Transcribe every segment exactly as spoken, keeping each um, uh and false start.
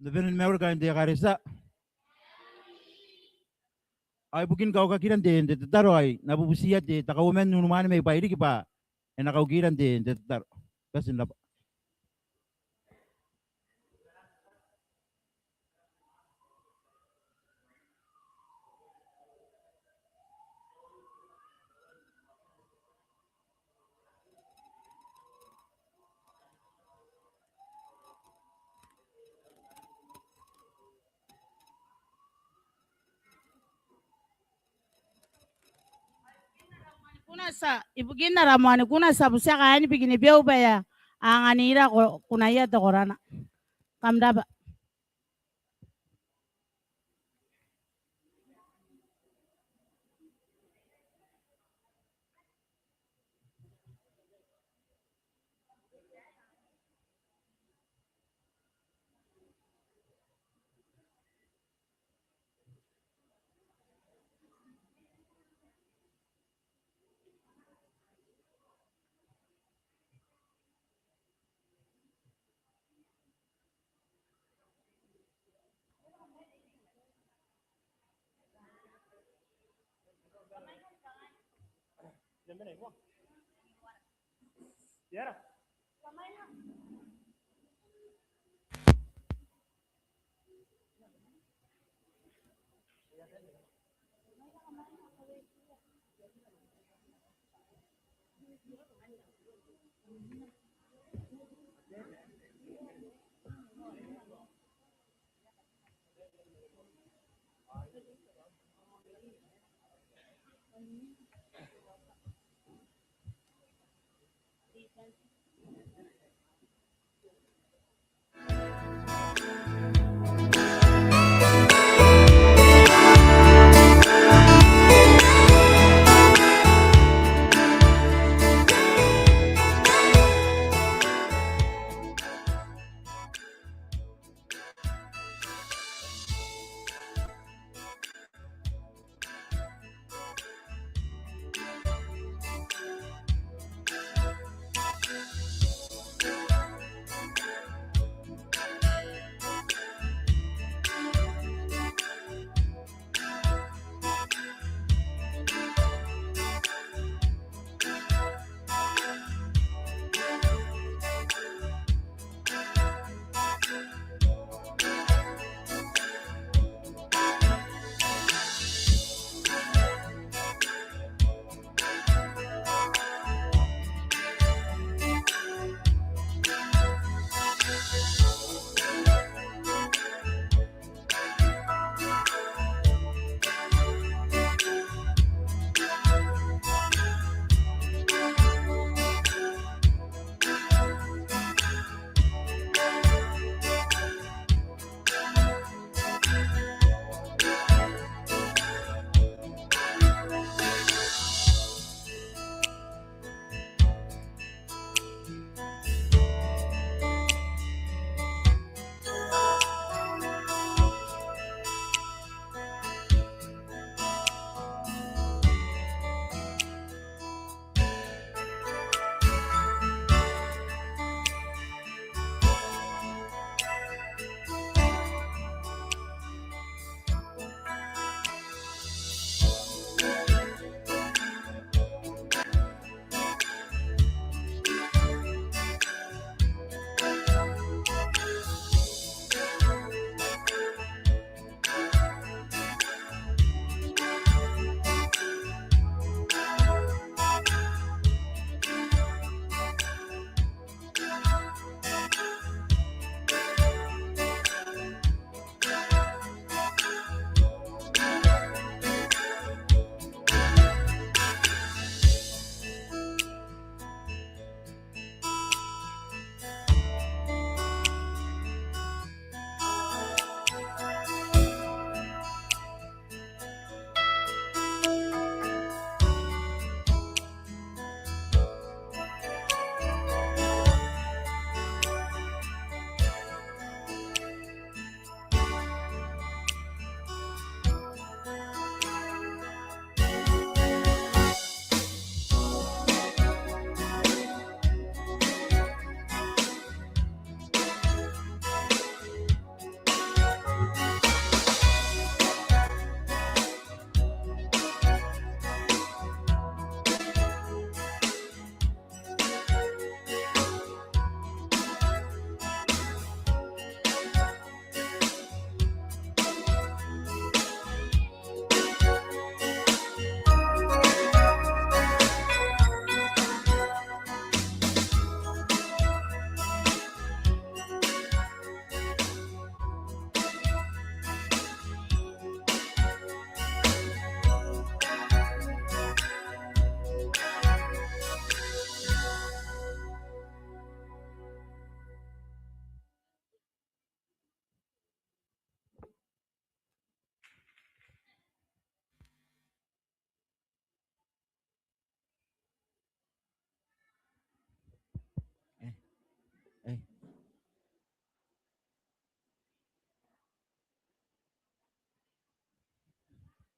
Bebenen mauri kaain te ekaretia. Ao ibukin kaukakira n te, te tataro ao I na bubutiia te, te kauoman n unimwaane mai Bairiki bwa e na kaukira n te, te tataro. Bati n rabwa. Ibukin ara moani kuna ti a, ibukin ara moani kuna ti a butiia kaain Bikenibeu bwa e a anganira ko, kunaia te korana. Kam rabwa.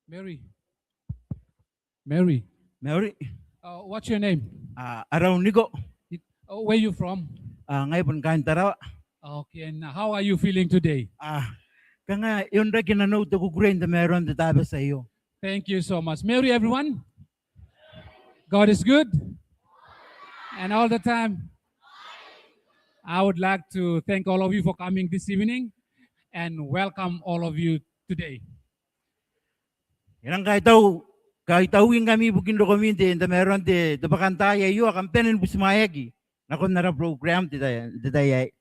Mary. Mary. Mary. Uh, what's your name? Ah, arau Niko. It, oh, where you from? Ah, ngai bon kaain Tarawa. Okay, and how are you feeling today? Ah, kanga e onrake nanou te kukurei n tamaroan te Tabati aio. Thank you so much. Mary, everyone. God is good. And all the time. I would like to thank all of you for coming this evening and welcome all of you today. E rang kaitau, kaitaui ngkami ibukin rokomi n te, n tamaroan te, te bwakantaai aio, ao kam bane ni butimwaeaki nakon ara program n te tai, n te tai aei.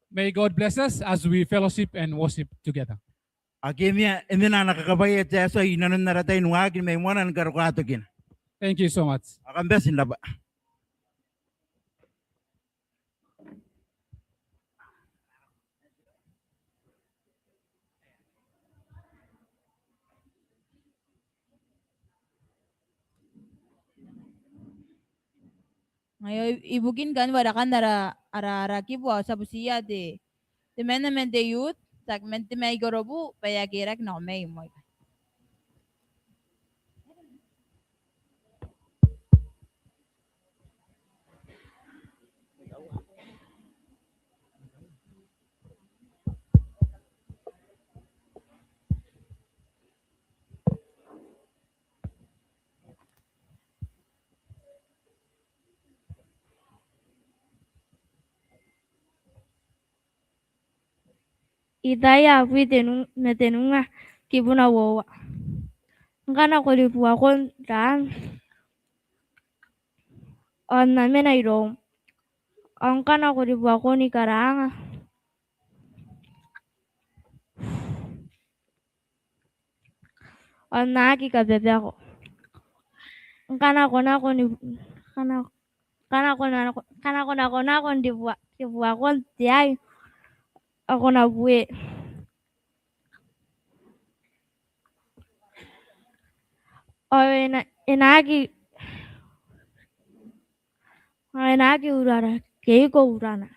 May God bless us as we fellowship and worship together. Ao ke e mena, e mena ana kakabwaia te Atua i nanon ara tai ni waaki mai moana ni karokoa tokina. Thank you so much. Ao kam bati n rabwa. Ngaia ibukin kani warekan ara, ara, ara kibu ao ti a butiia te, te manaman te youth, tiaki man te maikorobu, bwa e a keraki nako mai moa. Itaia abwi tenung-, ma tenunga kibuna uoua. Ngkana ko ribuakon raan, ao N na mena iroum. Ao ngkana ko ribuakoni karaanga, ao N na aki kabebeko. Ngkana ko nako ni, ngkana, ngkana ko nako, ngkana ko nako nakon ribua-, ribuakon te ai, ao ko na bue. Ao e na, e na aki, ao e na aki urara ke iko urana.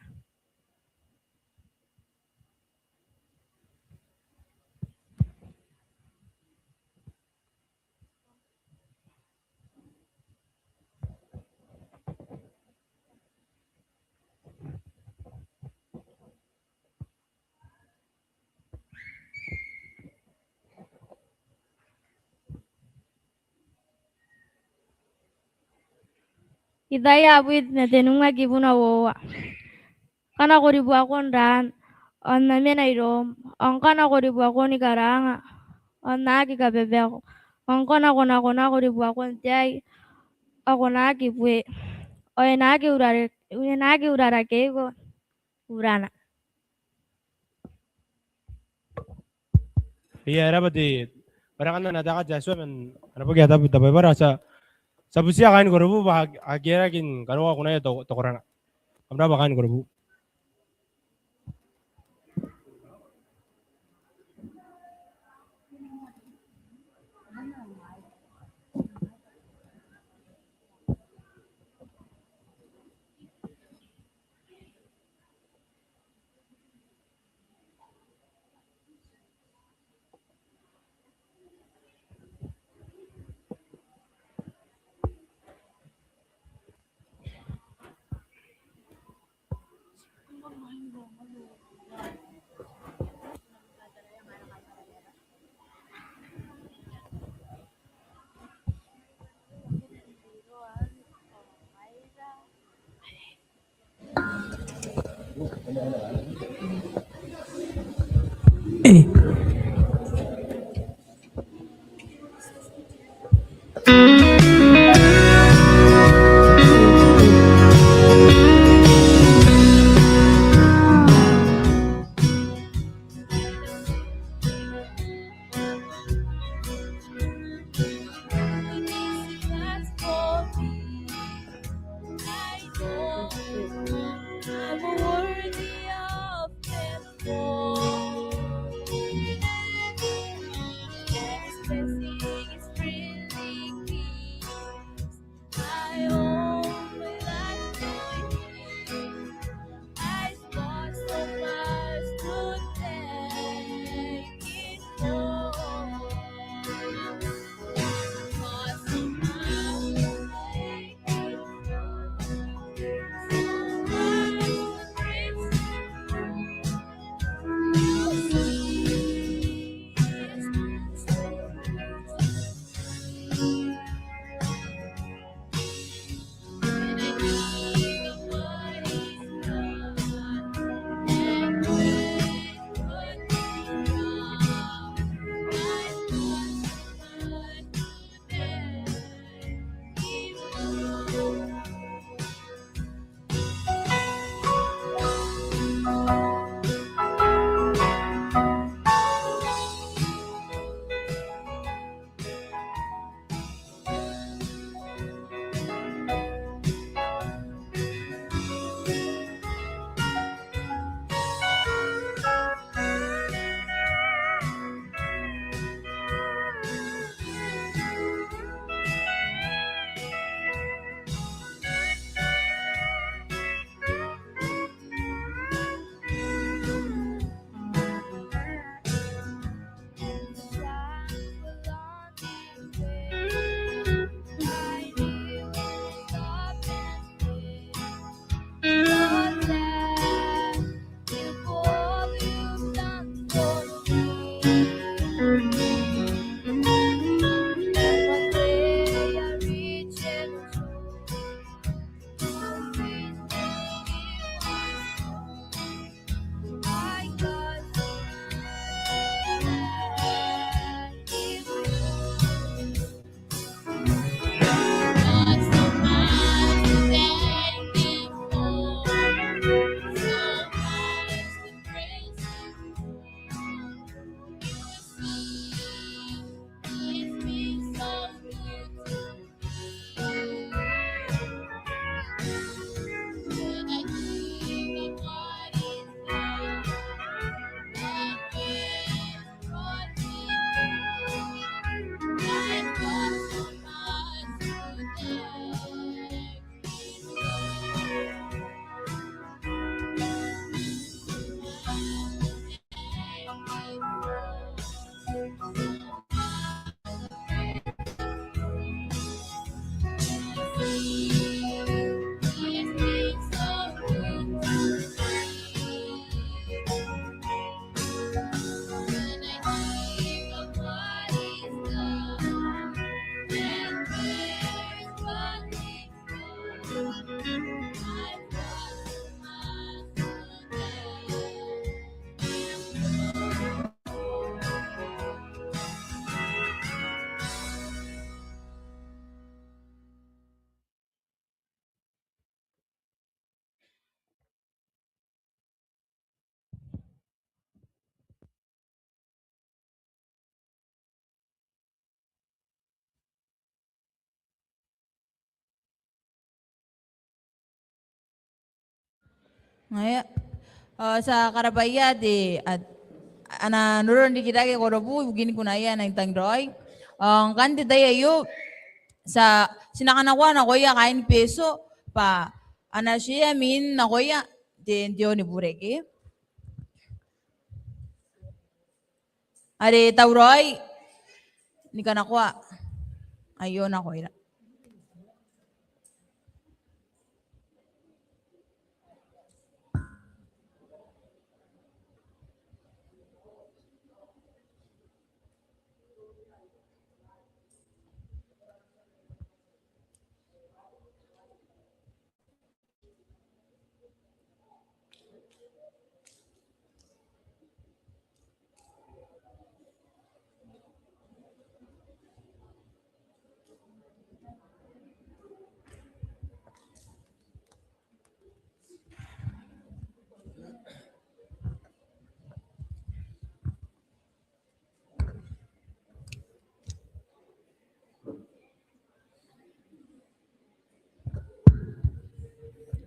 Itaia abwi ma tenunga kibuna uoua. Ngkana ko ribuakon raan, ao N na mena iroum. Ao ngkana ko ribuakoni karaanga, ao N na aki kabebeko. Ao ngkana ko nako nako ribuakon te ai, ao ko na aki bue. Ao e na aki urare-, e na aki urara ke iko urana. Ia, e raba te, bwa e raka n ana taeka te Atua man ana boki ae tabu te Baibara. Ti a, ti a butiia kaain korobu bwa a, a keraki ni karaoa kunaia to-, tokorana. Kam raba kaain korobu. Ngaia. Ao ti a karabwaia te, a, ana noronrikirake Korobu ibukin kunaia ae e nang tangiraoi. Ao ngkanne n te tai aio, ti a, ti na kanakoa nakoia kaain Betio bwa a na share-ia mwin nakoia te, te onibureke. Are tauraoi ni kanakoa aio nakoira.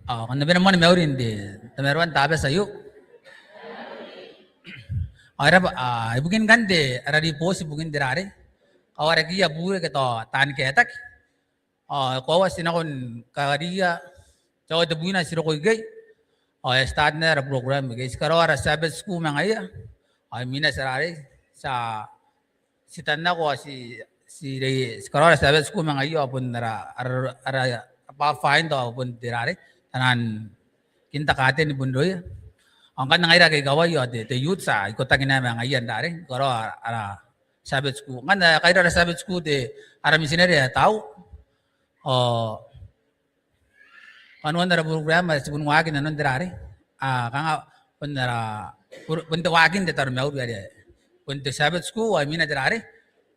Ao kam na bane ni mauri n te tamaroan te Tabati aio. Ao e raba, a, ibukin ngkanne te, ara ribooti ibukin te rarei. Kawarekeia bure ke tao taan kaetaki. Ao e koaua ti nako ni kariaia, ti a oti bwina ti roko ikekei. Ao e start naba ara program ikekei. Ti karaoa ara Sabbath School ma ngaia. Ao imwina te rarei, ti a, ti tannako ao ti, ti rei, ti karaoa ara Sabbath School ma ngaia ao bon ara, ara, ara, ara Pathfinder ao bon te rarei. Taian kindergarten bon irouia. Ao ngkanne ngaira ake ikawai ao te, te youth ti a ikotaki naba ma ngaia n rarei. Karaoa ara, ara Sabbath School. Ngkanne, a, kaira ara Sabbath School te, ara mitinare ae Tau. Ao kanoan ara program ae ti bon waaki inanon te rarei. A, kanga bon ara, bon te waaki n te taromauri are, bon te Sabbath School, ao imwina te rarei,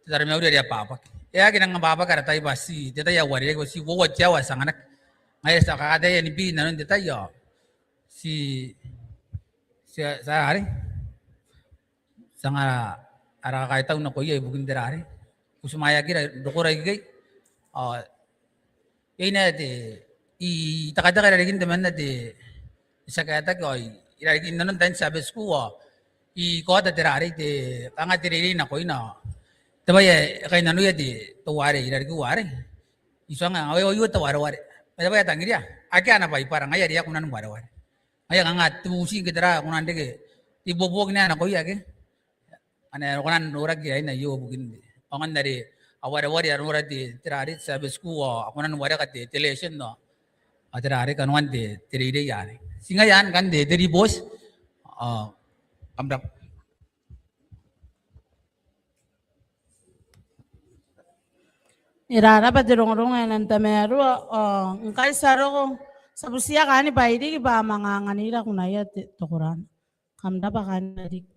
te taromauri are abwabwaki. E aki nang abwabwaki ara tai bwa ti, te tai ae uarereke, bwa ti uoua te aoa ae ti anganaki. Ngaia ti a kakaea ni bwi inanon te tai ao ti, ti, ti a rarei. Ti anga ara kakaitau nakoia ibukin te rarei. Butimwaeakira n rokora ikekei. Ao iai naba te, I tekateka irarikin temanna te, te tia kaetaki ao irarikin nanon tain Sabbath School ao I kaota te rarei te, kanga te reirei nakoina. Te bwai ae e kainnanoia te, teuare irarikiu arei. I tuanga, ao e, ao e, te wareware. Ma te bwai ae tangiria, akea ana Baibara, ngaia are e a kona ni wareware. Ngaia kanga te bubuti ke tera ae kona n reke, te ibuobuoki naba nakoia ake a na kona n noraki aina aio ibukin te aonga n are a wareware, a nora te, te rarei, te Sabbath School, ao a kona n wareka te, te lesson, ao, ao te rarei kanoan te, te reirei arei. Ti ngaia anne kanga te, te ribooti, ao kam rabwa. E raraba te rongorongo ae nang tamaroa, ao ngkai ti a roko, ti a butiia kaain Bairiki bwa a manga anganira kunaia te, te Korana. Kam rabwa kaain Bairiki.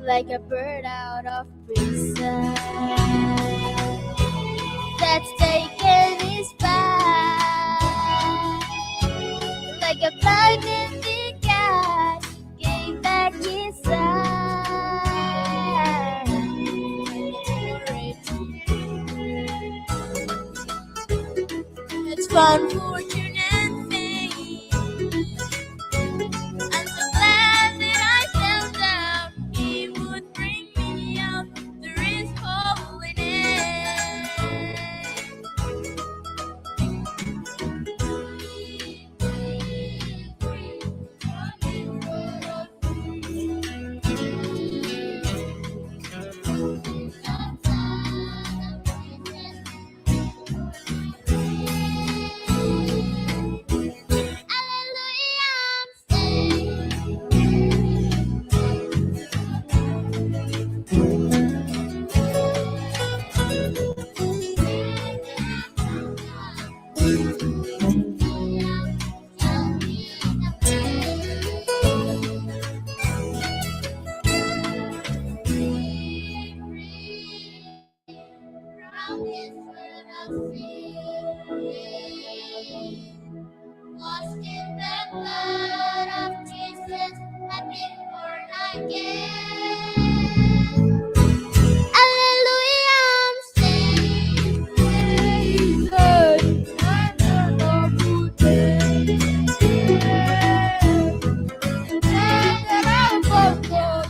Like a bird out of prison, that's taken his back. Like a blind man, the God gave back his sight. It's one fortunate thing. I'm so glad that I found out he would bring me out through his holiness. Washed in the blood of Jesus, I've been born again. Alleluia, I'm saved. Praise the Lord. Another hope of God.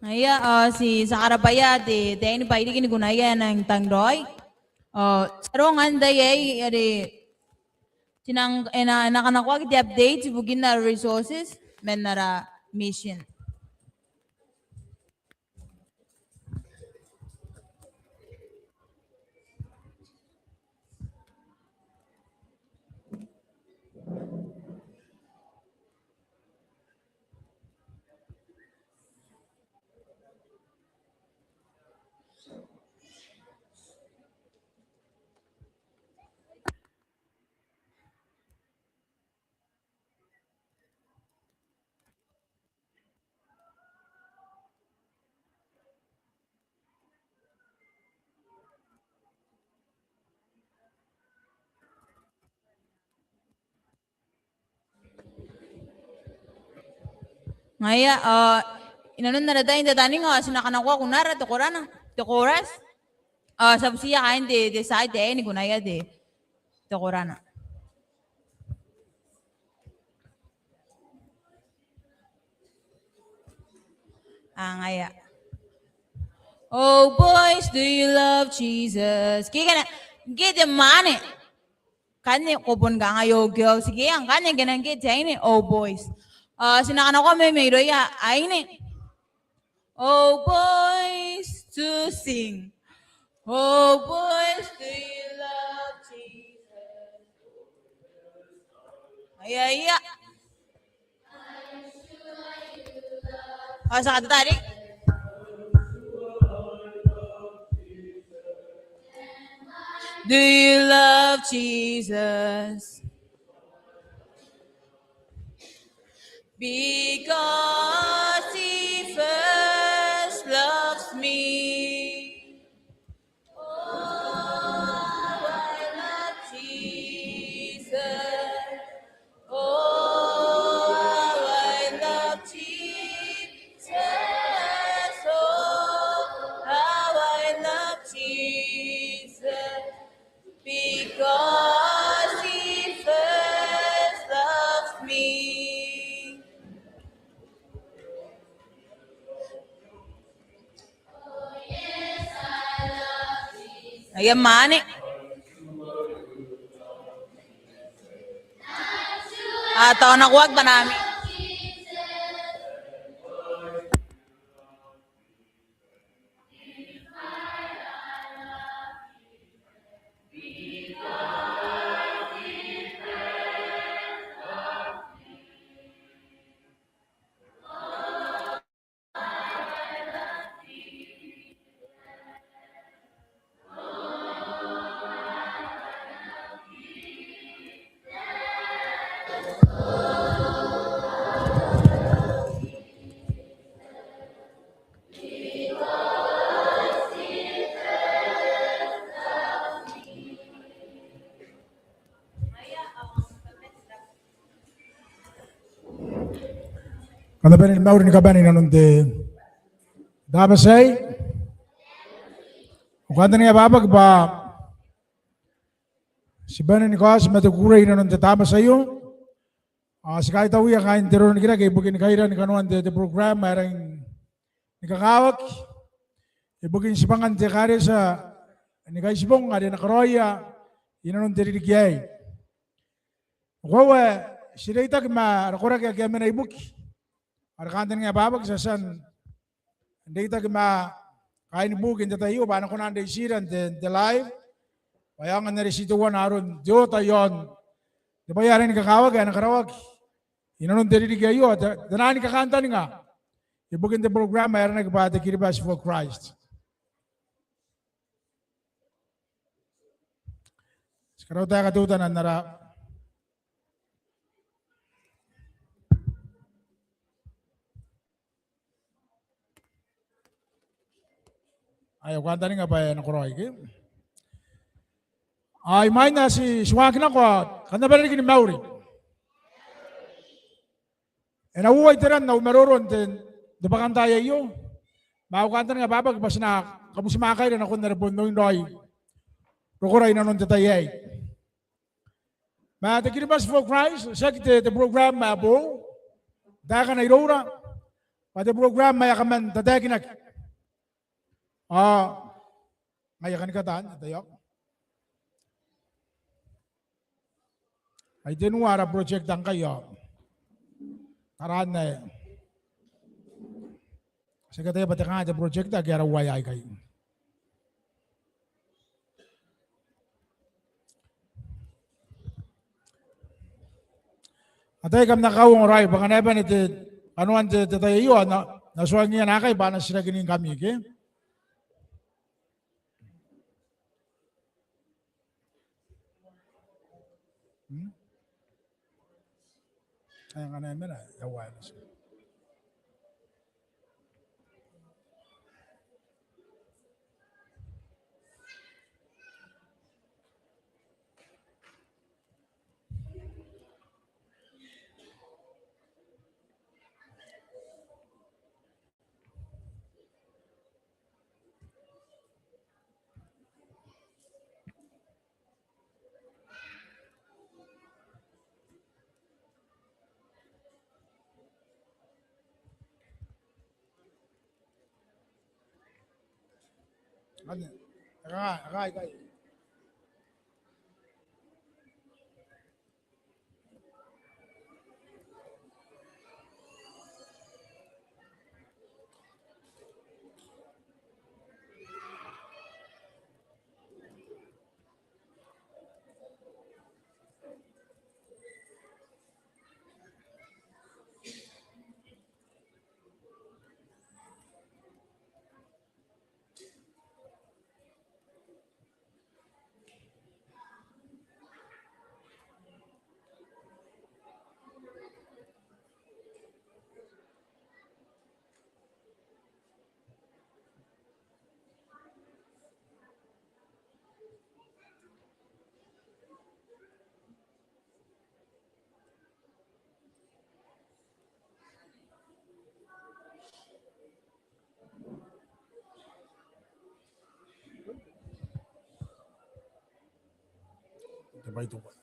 Ngaia, ao ti a karabwaia te, te aine bwa e riki ni kunaia e nang tang raoi. Ao ti a roko ngkai n tai aei are ti nang, e na, e na kanakoaki te update ibukin ara resources man ara mission. Ngaia, ao inanon ara tai n tataninga ao ti na kanakoa kunara te korana, te chorus. Ao ti a butiia kaain te, te side aei ni kunaia te, te korana. Ao ngaia. Oh boys, do you love Jesus? Ke kanga, ngke te mwaane. Ngkanne ko bon kangai, okay, ao ti ke, ngkanne ngke e nang ke te aine, oh boys. Ao ti na kanakoa mai mairouia aine. Oh boys, to sing. Oh boys, do you love Jesus? Ia, ia. Ao ti a katataninga. Do you love Jesus? Because he first loves me. Oh, how I love Jesus. Oh, how I love Jesus. Oh, how I love Jesus. Because he first loves me. Aia mane. A taona kuak banami. Kam na bane ni mauri ni kabane inanon te Tamnei aei. Au kantaninga ae bwabwaka bwa ti bane ni kaoti ma te kukurei inanon te Tamnei aio. Ao ti kaitaua kaain te roro n rikirake ibukin kairan kanoan te, te program ae rangi ni kakawaki ibukin tibwangan te ekaretia ni Kaitibong are e na karaoia inanon te ririki aei. Ngkoa ti reitaki ma ara koraki ake a mena ibukin ara kantaninga ae bwabwaka, ti a tia n reitaki ma kaain buki n te tai aio bwa a na kona n reitira n te, n te live bwa e aonga n are ti teuana aron te oota iaon te bwai ae rangi ni kakawaki ae na karaoaki inanon te ririki aio, te, te naan kakantaninga ibukin te program ae aranaki bwa te Kiribati for Christ. Ti karautaeka teutana n ara Ae au kantaninga bwa e na karaoaki. Ao imwain ae ti, ti waaki nako, kam na bane riki ni mauri. E na uoua iteran au maroro n te, te bwakantaai aio. Ma au kantaninga ae bwabwaka bwa ti na kabutimwaakaira nakon are bon oin raoi rokora inanon te tai aei. Ma te Kiribati for Christ tiaki te, te program ae boou n taekana iroura, bwa te program ae a kaman tataekinaki. Ao ngaia, kan kataan te tai aio. Ai tenua ara projector ngkai ao taraan ae ti aki ataia bwa te kanga te projector ake a rauaia aikai. Ataei, kam na kauongo raoi bwa ngkana e bane te kanoan te, te tai aio ao n na, n na tuangiia naakai bwa a na titiraki ngkami, ke? Hmm? Ai ngkana e mena, e a wireless. Anne, e kangai, e kangai, e kangai. Te bwai teuana.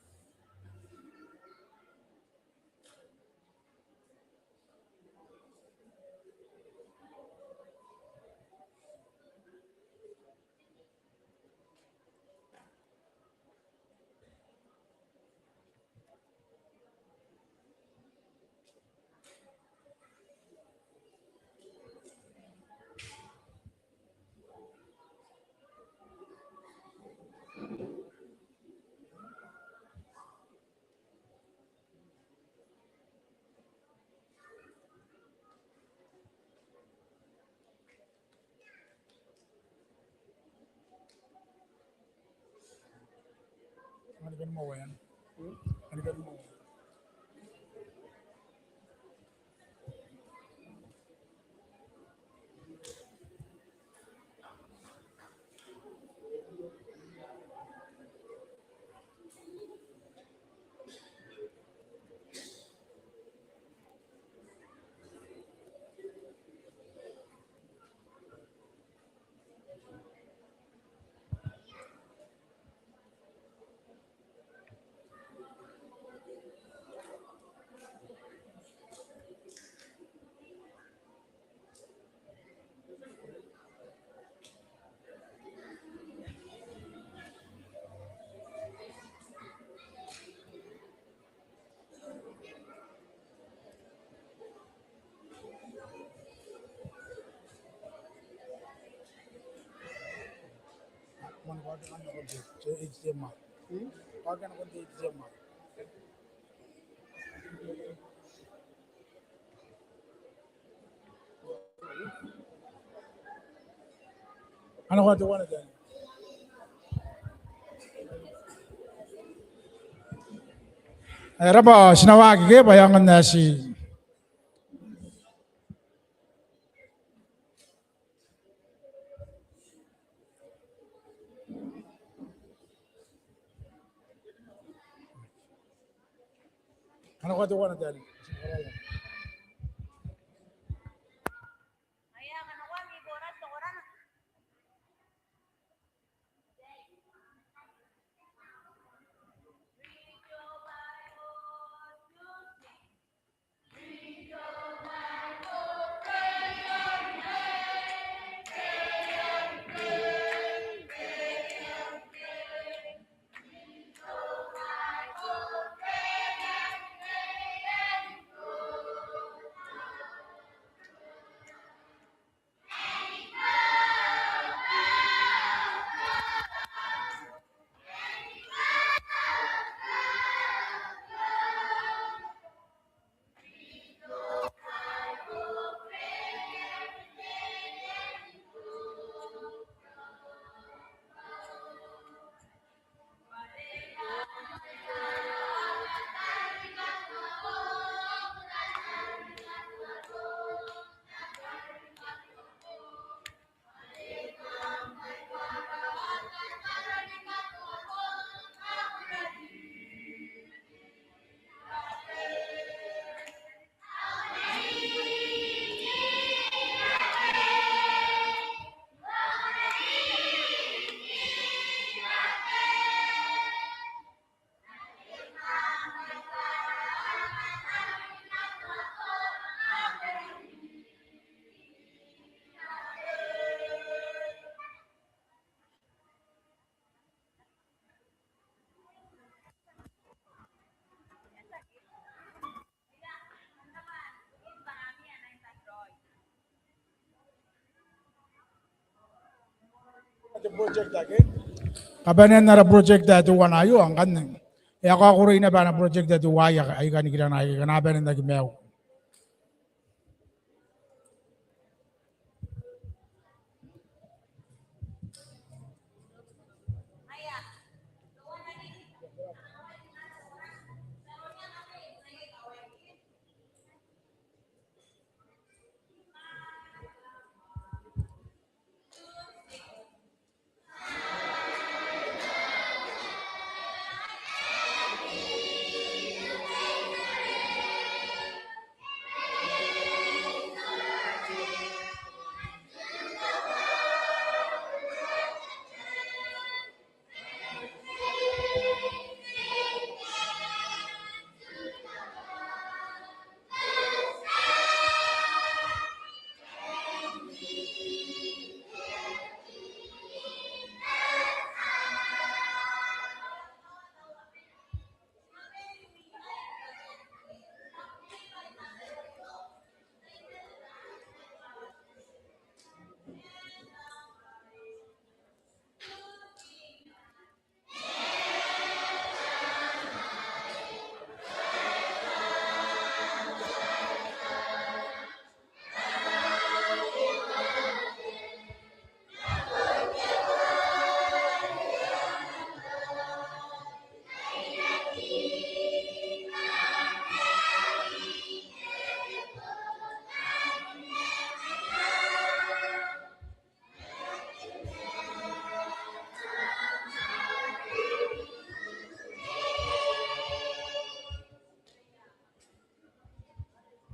Ana ko te wana tani. E raba, ti na waaki ke bwa e aonga n ae ti Ana ko te wana tani. Kabanean ara project ae teuana aio, ao ngkanne e a kaokoro naba ana project ae teuaei aika a nikirana aika a na bane n aki maiu.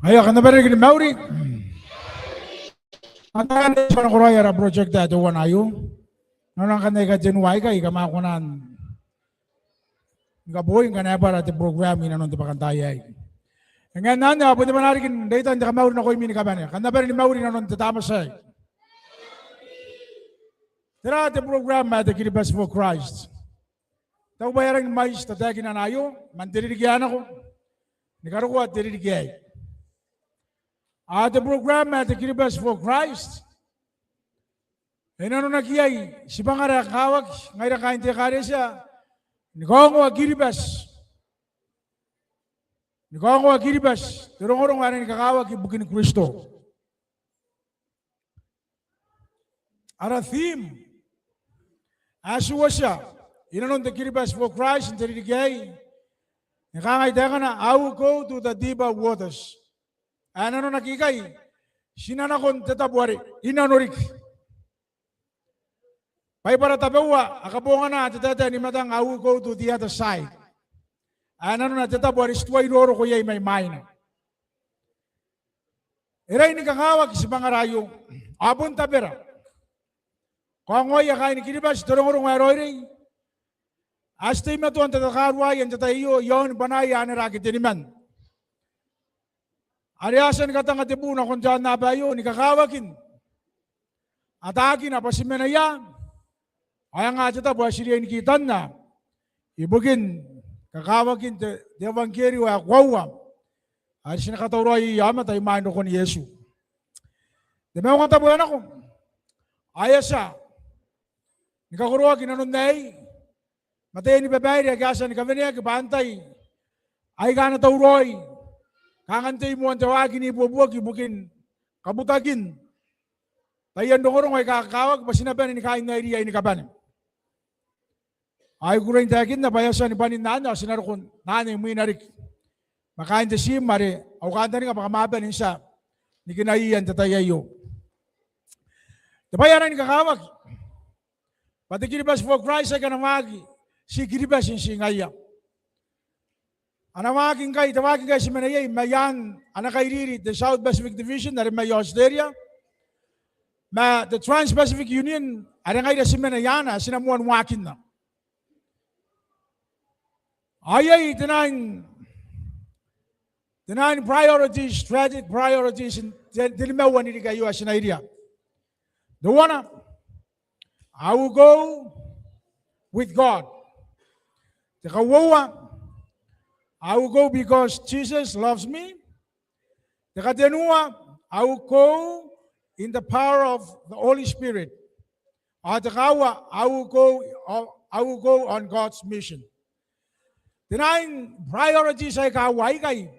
Aio, kam na bane ni mauri. Antai ae e a tia n nakoraoi ara project ae teuana aio? Nanona ngkanne aika tenua aikai, kam a kona n kaboi ngkana e bwara te program inanon te bwakantaai aei. E ngae n anne ao bon te bwanaa riki n reitan te kamauri nakoimi ni kabane. Kam na bane ni mauri inanon te Tamnei aei. Tera te program ae te Kiribati for Christ? Tao bwa e a rangi ni mwaiti tataekinana aio man te ririki ae nako ni karokoa te ririki aei. Ao te program ae te Kiribati for Christ e nanonaki iai tibwangara ae kakawaki ngaira kaain te ekaretia ni kaongoa Kiribati, ni kaongoa Kiribati te rongorongo ae rangi ni kakawaki ibukin Kristo. Ara theme ae ti uotia inanon te Kiribati for Christ n te ririki aei e kangai taekana, I will go to the deeper waters. Ae nanonaki ikai, ti na nakon te tabo are i nanon riki. Baibara tabeua a kabongana te taetae ni matang, I will go to the other side. Ae nanona te tabo are ti tuai roroko iai mai mwaina. E rangi ni kakawaki tibwangara aio, ao bon tabera. Kaongoaia kaaini Kiribati te rongorongo ae raoiroi ae ti teimatoa n tatakaruaia n te tai aio iaon bwanaia anera ake teniman are a tia ni katanga te bu nakon te aonnaba aio ni kakawakin ataakina bwa ti mena ia, ao e nga te tabo ae ti riai ni kitanna ibukin kakawakin te, te euangkerio ae koaua are ti na katauraoia aomata imwain rokon Iesu. Te maungatabu ae nako ao e a tia ni kakoroaki nanon aei ma taiani babaire ake a tia ni kaweneaki bwa antai aika a na tauraoi kangan tei moan te waaki n ibuobuoki ibukin kabutakin taian rongorongo aika kakawaki bwa ti na bane ni kainnairiia i ni kabane. Ao I kukurei n taekinna bwa e a tia ni bwanin anne ao ti na roko n anne imwina riki ma kaain te team are au kantaninga bwa kam a bane n tia ni kinaiia n te tai aio. Te bwai ae rangi ni kakawaki bwa te Kiribati for Christ aika a na waaki ti Kiribati n ti ngaia. A na waaki ngkai, te waaki ngkai ti mena iai mai aan ana kairiri te South Pacific Division are mai Australia ma te Trans-Pacific Union are ngaira ti mena i aana, ti na moan waakinna. Ao iai te nine, te nine priorities, strategic priorities, te, te nimaua n ririki aio ae ti na iria. Teuana, I will go with God. Te kauoua, I will go because Jesus loves me. Te katenua, I will go in the power of the Holy Spirit. Ao te kaaua, I will go, I will go on God's mission. Te nine priorities aika uoua aikai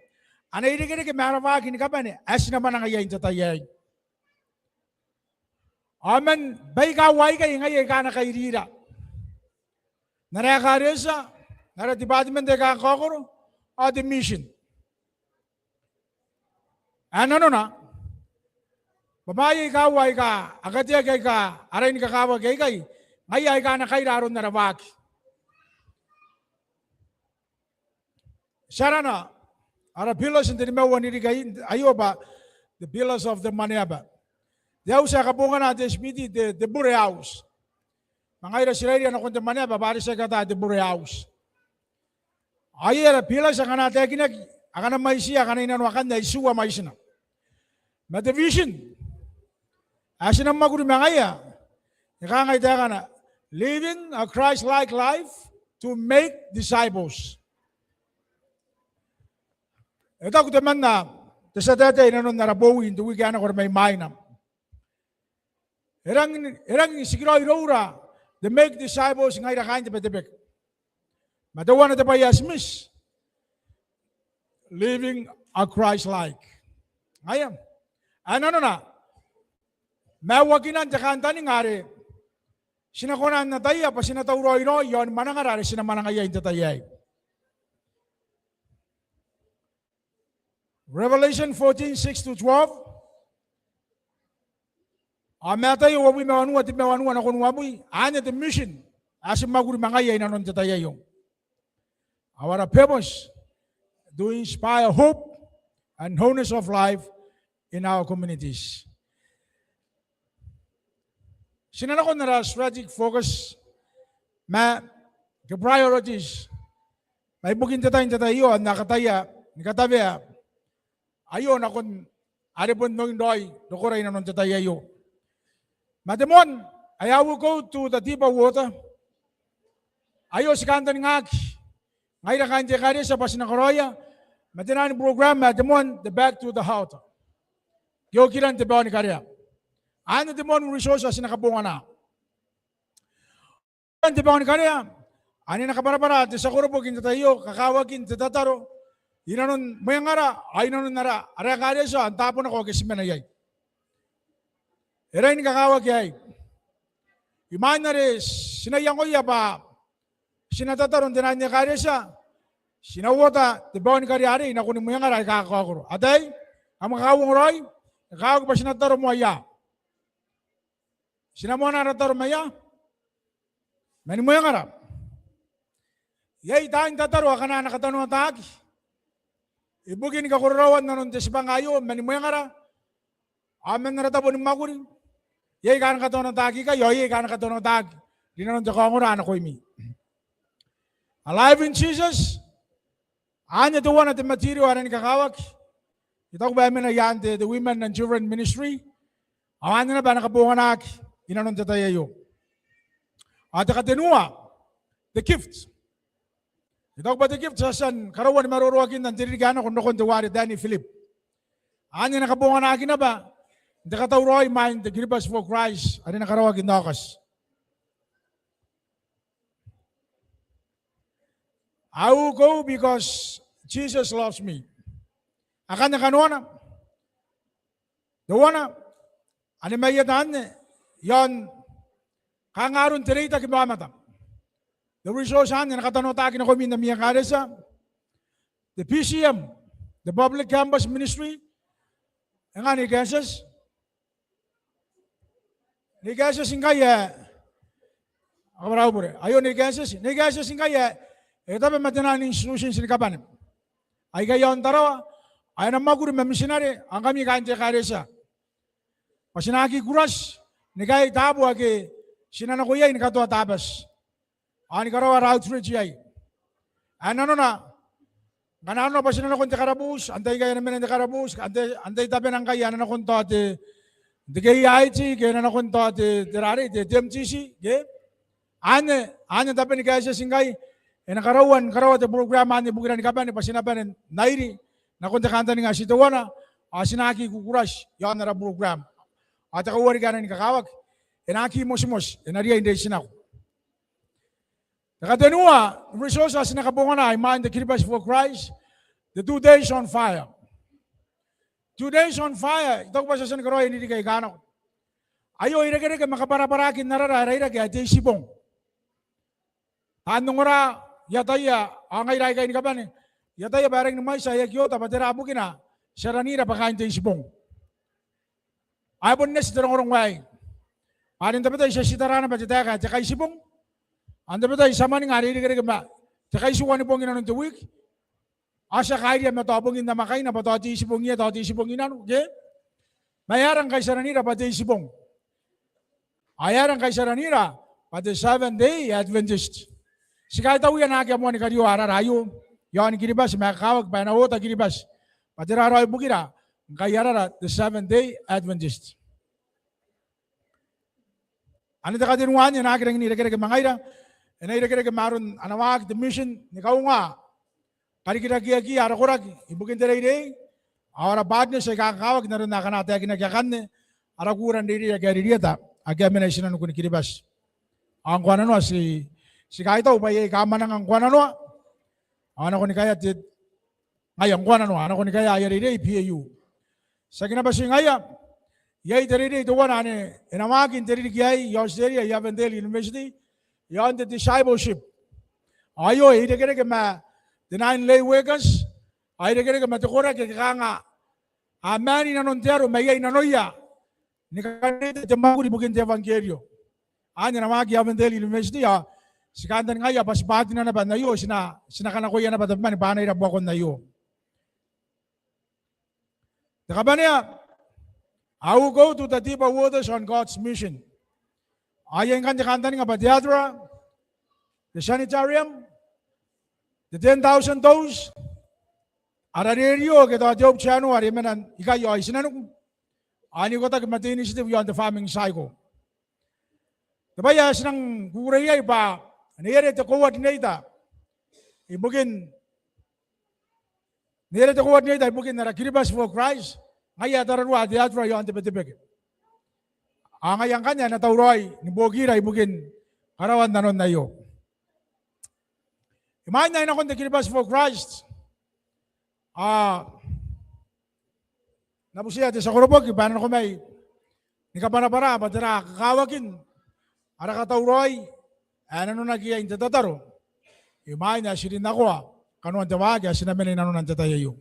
a na irekereke ma ara waaki ni kabane ae ti na mwananga iai n te tai aei. Ao man baika uoua aikai ngaia aika a na kairira n ara ekaretia, n ara department aika kakaokoro ao te mission. Ae nanona bwa bwaai aika uoua aika a kateaki aika a rangi ni kakawaki aikai ngaia aika a na kaira aron ara waaki. Ti arana ara pillars n te nimaua n ririki aio bwa the pillars of the Maneaba. Te auti ae kabongana te S P T, te, te bure auti. Ma ngaira ti rairi nakon te Maneaba bwa are ti aki ata te bure auti. Ao iai ara pillars akana taekinaki, akana mwaitiia, akana i nano akanne, itiua mwaitina. Ma te vision ae ti na mwakuri ma ngaia e kangai taekana, living a Christ-like life to make disciples. E taku temanna te tia taetae i nanon ara bowi n te wiki ae nako are mai mwaina, e rangi, e rangi n tikiraoi iroura te make disciples ngaira kaain te Betebeke. Ma teuana te bwai ae ti miti, living a Christ-like. Ngaia ae nanona maiuakinan te kantaninga are ti na kona n ataia bwa ti na tauraoi raoi iaon mwanangara are ti na mwananga iai n te tai aei. Revelation fourteen, six to twelve. Ao Mataio uabwi ma wanua, te ma wanua nakon uabwi, anne te mission ae ti mwakuri ma ngaia i nanon te tai aio. Our purpose, to inspire hope and wholeness of life in our communities. Ti na nakon ara strategic focus ma ke priorities mai bukin te tai n te tai aio, ao N na kataia ni katabea aio nakon are bon oin raoi rokora inanon te tai aio. Ma te moan ae I will go to the deeper water, aio ti kantaningaaki ngaira kaain te ekaretia bwa ti na karaoia ma te naan program ae te moan te Back to the Heart, ke okiran te bao ni karea. Anne te moan resource ae ti na kabongana. Te bao ni karea anne e na kabwarabwara te tia koroboki n te tai aio kakawakin te tataro inanon mwengara ao inanon ara, ara ekaretia ao n taabo nako ake ti mena iai. E rangi ni kakawaki aei. Imwain are ti na iangoia bwa ti na tataro n te naan ekaretia, ti na uota te bao ni karea arei nakoni mwengara aika kakaokoro. Ataei, kam kakauongo raoi? E kakawaki bwa ti na tataro moa ia? Ti na moana ara tataro maia? Mani mwengara. Iai taan tataro akana a na katanoataaki ibukin kakororaoan nanon te tibwanga aio mani mwengara ao man ara tabo ni mwakuri? Iai aika a na katanoataaki ikai ao iai aika a na katanoataaki rinanon te kaongora nakoimi? Alive in Jesus. Anne teuana te material ae rangi ni kakawaki. I taku bwa e mena i aan te, te Women and Children Ministry. Ao anne naba ae na kabonganaaki inanon te tai aio. Ao te katenua, the gift. I taku bwa te gift ti a tia ni karaua ni maroroakinna n te ririki ae nako n rokon teuare Danny Philip. Anne e na kabonganaaki naba n te katauraoi imwain te Kiribati for Christ are e na karaoaki n Aokati. I will go because Jesus loves me. Akanne kanoana. Teuana, anne mai eta anne iaon kanga aron te reitaki ma aomata. The resource anne e na katanoataaki nakoimi n ami ekaretia. The P C M, the Public Campus Ministry. E nga Nei Kaetieti? Nei Kaetieti ngkai ae, a kabwara au bure. Aio Nei Kaetieti, Nei Kaetieti ngkai ae e tabe ma te naan institutions ni kabane aikai iaon Tarawa ae na mwakuri ma mitinare ao ngkami kaain te ekaretia bwa ti na aki crush ni kaai taabo ake ti na nako iai ni katoa Tabati ao ni karaoa ara outreach iai. Ae nanona, ngkana nanona bwa ti na nakon te karabuuti, antai ngkai a na mena n te karabuuti, antai, antai tabena ngkai a na nakon tao te, te K I T, ke a na nakon tao te, te rarei, te, te M T C, ke? Anne, anne tabena Kaetieti ngkai e na karaua, ni karaoa te program anne ibukira ni kabane bwa ti na bane n airi nakon te kantaninga ae ti teuana ao ti na aki kukurati iaon ara program. Ao te kauoua riki ae rangi ni kakawaki, e na aki motimoti, e na riai n reitinako. Te katenua resource ae ti na kabongana imwain te Kiribati for Christ, the Two Days on Fire. Two Days on Fire, I taku bwa ti a tia ni karaoia n ririki aika nako. Aio e irekereke ma kabwarabwaraakin arara ae rairaki ae te Itibong. Taan ongora, I ataia, ao ngaira aikai ni kabane, I ataia bwa e rangi ni mwaiti ae I aki oota bwa tera bukina ti aranira bwa kaain te Itibong. Ao e bon eti te rongorongo aei. Bwa are n tabetai ti a tii tara naba te taeka ae te Kaitibong. Ao n tabetai ti a mwaninga are e irekereke ma te kaitiua ni bong inanon te wiki. Ao ti a kairia ma tao bongin namwakaina bwa tao te Itibong iai, tao te Itibong i nano, ke? Ma e aera ngkai ti aranira bwa te Itibong? Ao e aera ngkai ti aranira bwa te Seventh Day Adventist? Ti kaitauia naake a moa ni karioa arara aio iaoni Kiribati, ma e kakawaki bwa e na oota Kiribati bwa tera raoi bukira ngkai arara te Seventh Day Adventist. Anne te katenua anne e na aki rangi n irekereke ma ngaira, e na irekereke ma aron ana waaki te mission ni kaunga karikirakeakiia ara koraki ibukin te reirei ao ara partners aika kakawaki n aron akana taekinaki akanne, ara kuura n reirei ake a ririeta ake a mena i tinanikun Kiribati. Ao ngkoananoa ti, ti kaitau bwa iai aika a mwananga ngkoananoa ao a nako ni kaea te, ngaia ngkoananoa a nako ni kaea aia reirei P A U. Tiaki naba ti ngaia, iai te reirei teuana ane e na waaki n te ririki aei i Australia i Avondale University iaon te discipleship. Ao aio e irekereke ma te nine lay workers, ao e irekereke ma te koraki ake kanga a maan i nanon te aro ma iai nanoia ni kareita te mwakuri ibukin te euangkerio. Anne e na waaki i Avondale University, ao ti kantaningaia bwa ti bwatina naba n aio, ti na, ti na kanakoia naba tabeman bwa a na ira buakon aio. Te kabanea, a uko to the deeper waters on God's mission. Ao iai ngkanne te kantaninga bwa te Atera, te Sanitarium, te ten thousand toes, ara rerio ake tao te obchano are e mena ikai ao i tinaniku, ao n ikotaki ma te initiative iaon te farming cycle. Te bwai ae ti nang kukurei iai bwa n iere te coordinator ibukin, n iere te coordinator ibukin ara Kiribati for Christ, ngaia tararua te Atera iaon te Betebeke. Ao ngaia ngkanne ae na tauraoi ni buokira ibukin karaoan nanon aio. Imwain ae I nakon te Kiribati for Christ, ao N na butiia te tia koroboki bwa e na nako mai ni kabwarabwara bwa tera kakawakin ara katauraoi ae nanonaki iai n te tataro imwain ae ti rinnakoa kanoan te waaki ae ti na mena i nanona n te tai aio.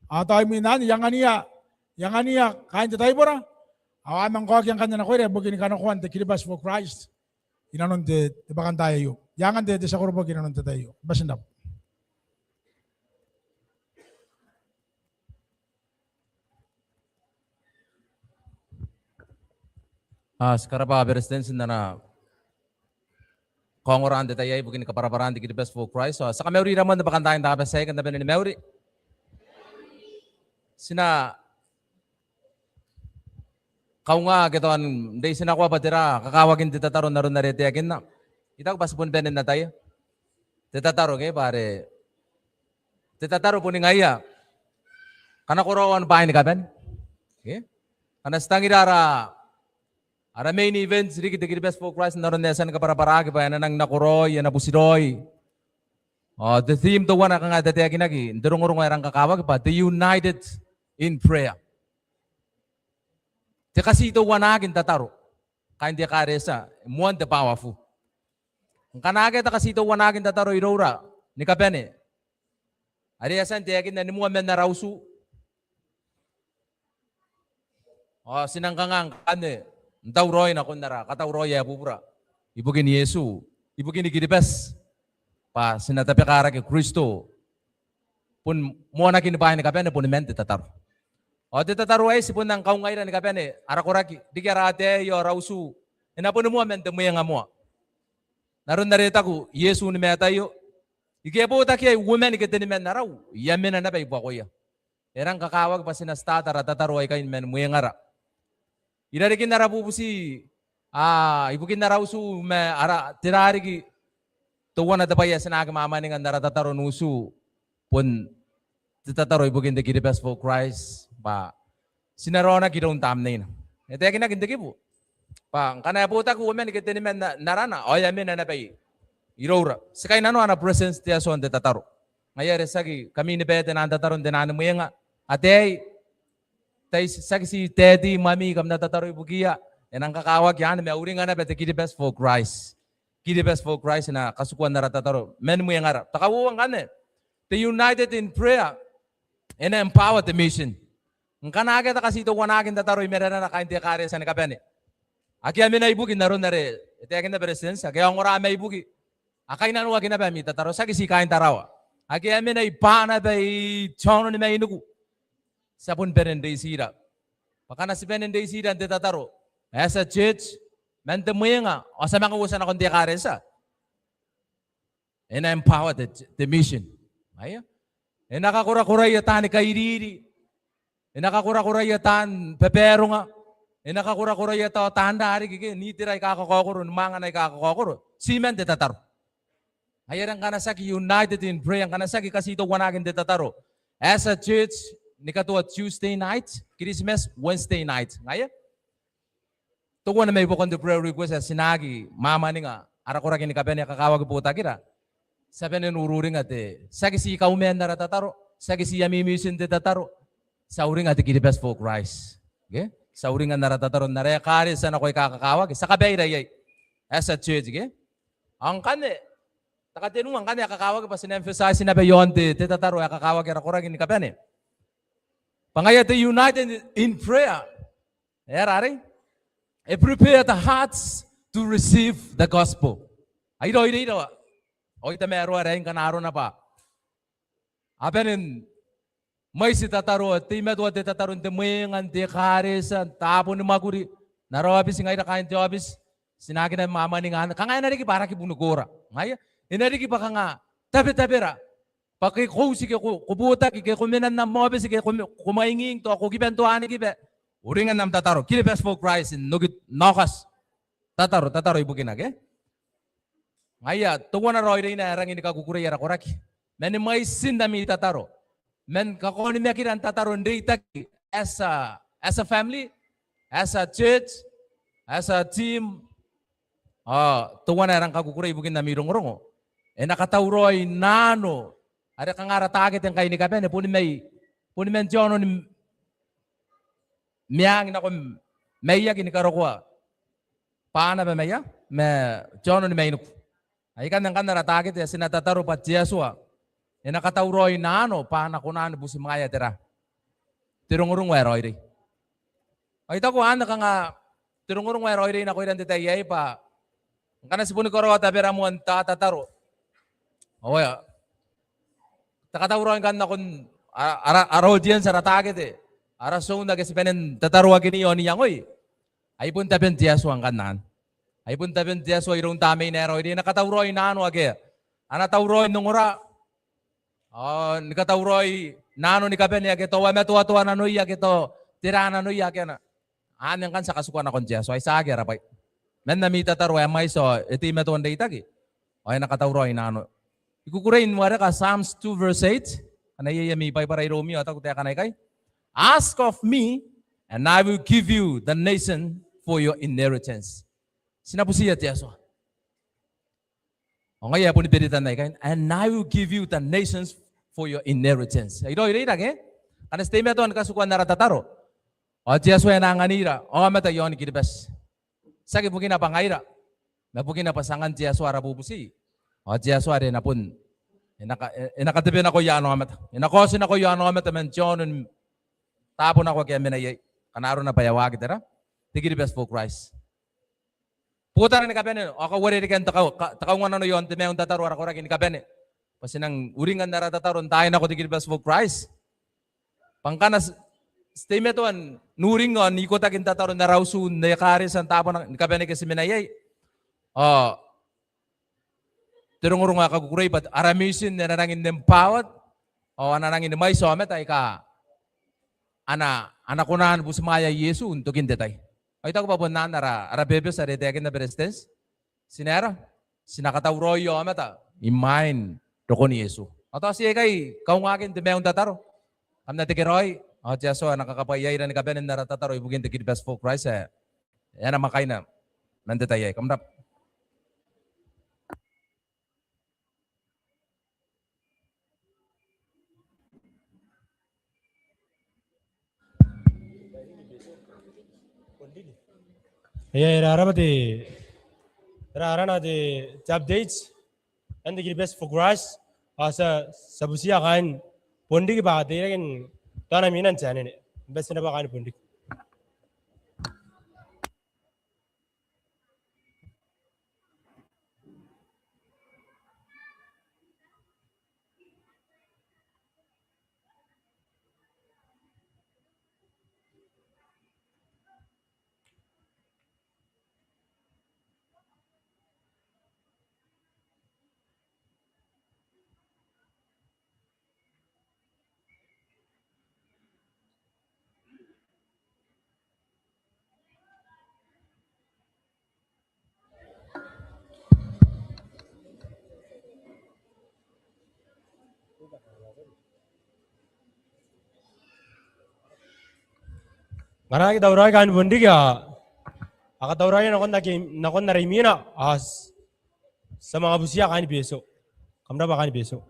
Ao tao imwin anne I anganiia, I anganiia kaain te taibora ao a manga okia ngkanne nakoira ibukin kanakoan te Kiribati for Christ i nanon te, te bwakantaai aio. I angan te, te tia koroboki i nanon te tai aio. Bati n rabwa. Ao ti karabwa Beretitenti n ana kaongora n te tai aei ibukin kabwarabwaraan te Kiribati for Christ. Ao ti a kamauri ira moa n te bwakantaai n te Tabati aei, kam na bane ni mauri. Ti na kaunga ake tao n reitinakoa bwa tera kakawakin te tataro n aron are e taekinna. I taku bwa ti boni bane n ataia. Te tataro ke bwa are te tataro boni ngaia kanakoraoan bwaai ni kabane. Ke? Ngkana ti tangira ara, ara main event riki te Kiribati for Christ n aron ae e a tia ni kabwarabwaraki bwa e na nang nakoraoi, e na butiraoi. Ao te theme teuana kanga e tataekinaki n te rongorongo ae rang kakawaki bwa te united in prayer. Te katiteuanaki n tataro. Kaain te ekaretia, moan te powerful. Ngkana akea te katiteuanaki n tataro iroura ni kabane are e a tia n taekinna ni moa man ara utu, ao ti nang kanga ngkanne n tauraoi nakon ara katauraoi ae bubura ibukin Iesu, ibukin Kiribati, bwa ti na tabekarake Kristo. Bon moanakin bwaai ni kabane boni man te tataro. Ao te tataro aei ti bon nang kaungaira ni kabane, ara koraki riki ara ataei ao ara utu, e na boni moa man te mwenga moa. N aron are e taku Iesu ni Mataio, ike e botaki iai uoman ke teniman arau, I a mena naba i buakoia. E rang kakawaki bwa ti na start ara tataro aikai man mwengara. I rarikin ara bubuti, a, ibukin ara utu ma ara, tera riki teuana te bwai ae ti na aki mwamwaninga n ara tataro n utu, bon te tataro ibukin te Kiribati for Christ, bwa ti na raonaki iroun Tamneina. E taekinaki n te kibu bwa ngkana e botaki uoman ke teniman n arana, ao e a mena naba iroura. Ti kainnanoa ana presence te Atua n te tataro. Ngaia are tiaki kaminiba te nang tataro n te nang mwenga. Ataei, tai tiaki ti taeti mwami kam na tataro ibukiia, e nang kakawaki anne ma uringa naba te Kiribati for Christ. Kiribati for Christ e na katikua n ara tataro man mwengara. Te kauoua ngkanne, te united in prayer e na empower te mission. Ngkana akea te katiteuanaki n tataro i marenara kaain te ekaretia ni kabane, ake a mena ibukin aron are e taekinna Beretitenti, ake a ongora mai buki, a kainnanoaki naba ami tataro, tiaki ti kaain Tarawa. Ake a mena i Banaba, i town ni mainiku, ti a bon bane n reitira. Bwa ngkana ti bane n reitira n te tataro as a church, man te mwenga ao ti a manga uotia nakon te ekaretia, e na empower te, te mission. Aia. E na kakorakoraia taani kairiri. E na kakorakoraia taan babaronga. E na kakorakoraia tao taan rariki ke n itera aika kakaokoro, ni mwangana aika kakaokoro. Ti man te tataro. Ai are ngkana tiaki united in prayer, ngkana tiaki katiteuanaki n te tataro as a church, ni katoa Tuesday night, Christmas, Wednesday night. Ngaia? Teuana mai buakon te prayer request ae ti na aki mwamwaninga ara koraki ni kabane ae kakawaki botakira. Ti a bane n ururinga te, tiaki ti kaumea n ara tataro, tiaki ti ami mission te tataro, ti a uringa te Kiribati for Christ. Ke? Ti a uringa n ara tataro n ara ekaretia nako aika kakawaki, ti a kabaira iai as a church, ke? Ao ngkanne, te katenua ngkanne ae kakawaki bwa ti na emphasize naba iaon te, te tataro ae kakawaki ara koraki ni kabane, bwa ngaia te united in prayer. E aera arei? E prepare the hearts to receive the gospel. Ai raoiroi rawa. Ao I tamaroa raoi ngkana arona bwa a bane n mwaiti tataro, teimatoa te tataro n te mwenga, n te ekaretia, n taabo ni mwakuri, n ara aobiti, ngaira kaain te aobiti, ti na aki naba mwamwaninga anne. Kanga e na riki bwa ara kibu ni koora. Ngaia, e na riki bwa kanga tabetabera. Bwa ke ko uti ke ko, ko botaki ke ko mena n am aobiti ke ko me-, ko mwaingiing tao ko kiba n toanikiba. Uringan am tataro. Kiribati for Christ n oki n Aokati. Tataro, tataro ibukina ke. Ngaia, teuana raoiroina ae rangi ni kakukurei ara koraki. Man mwaitin ami tataro. Man kakaonimakiran tataro n reitaki as a, as a family, as a church, as a team. Ao teuana ae rang kakukurei ibukin ami rongorongo. E na katauraoi naano, are kanga ara takete ngkai ni kabane, boni mai, boni man te aono ni meang nako maiaki ni karokoa Banaba maia, ma te aono ni mainiku. Aikanne ngkanne ara takete ae ti na tataro bwa te Atua e na katauraoi naano bwa a na kona ni butimwaea tera? Te rongorongo ae raoiroi. Ao I taku anne kanga te rongorongo ae raoiroi nakoira n te tai aei bwa ngkana ti boni karaoa tabera moa n tatataro. Ao e a, te katauraoi ngkanne nakon a-, ara, ara audience, ara takete, ara tion ake ti bane n tataroakini ao n iangoi. Ai bon taben te Atua ngkanne anne. Ai bon taben te Atua iroun Tamneina ae raoiroi, e na katauraoi naano ake a na tauraoi n ongora. Ao ni katauraoi naano ni kabane ake tao a matoatoa nanoia, ake tao tera nanoia ake a na. Anne ngkanne ti a katikua nakon te Atua, ai tiaki ara bwai. Man ami tataro ae mwaiti ao e teimatoa n reitaki ao e na katauraoi naano. I kukurei n wareka Psalms two verse eight. Ngkana iai ami Baibara iroumi ao taku taekana ikai. "Ask of me, and I will give you the nation for your inheritance." Ti na butiia te Atua. Ao ngaia ae boni beretana ikai, "And I will give you the nations for your inheritance." Ai raoiroira ke? Ngkana ti teimatoa ni katikua n ara tataro ao te Atua e na anganira aomata iaon Kiribati. Tiaki bukina bwa ngaira, ma bukina bwa ti angan te Atua ara bubuti. Ao te Atua are e na bon, e na ka-, e, e na katebenakoia ana aomata, e na kaotinakoia ana aomata man te aono n taabo nako ake a mena iai, ngkana arona bwa e a waaki tera? Te Kiribati for Christ. Botara ni kabane ao kauarerekean te kau-, ka-, te kaunganano iaon te maiu n tataro ara koraki ni kabane. Bwa ti nang uringan ara tataro n taai nako te Kiribati for Christ. Bwa ngkana ti, ti teimatoa n uring ao n ikotaki n tataro n ara utu n ekaretia n taabo ni kabane ake ti mena iai, ao te rongorongo ae kakukurei bwa ara mission e na rangi n empowered ao a na rangi ni mwaiti aomata aika a na, a na kona ni butimwaea Iesu n tokin te tai. Ao I taku bwa bon anne ara, ara purpose are e taekinna Beretitenti. Ti na aera? Ti na katauraoia aomata imwain rokon Iesu. Ao tao ti aikai kaungaakin te maiu n tataro. Kam na tekeraoi ao te Atua e na kakabwaiaira ni kabane n ara tataro ibukin te Kiribati for Christ ae e a namwakaina man te tai aei. Kam rabwa. Ia, e raraba te, e rarana te, te update ae te Kiribati for Christ. Ao ti a, ti a butiia kaain Bonriki bwa a teirake n taona minan te anene. Bati naba kaain Bonriki. Ngkana aki tauraoi kaain Bonriki, a katauraoia nakon aki, nakon ara imwina, a ti a manga butiia kaain Betio. Kam rabwa kaain Betio.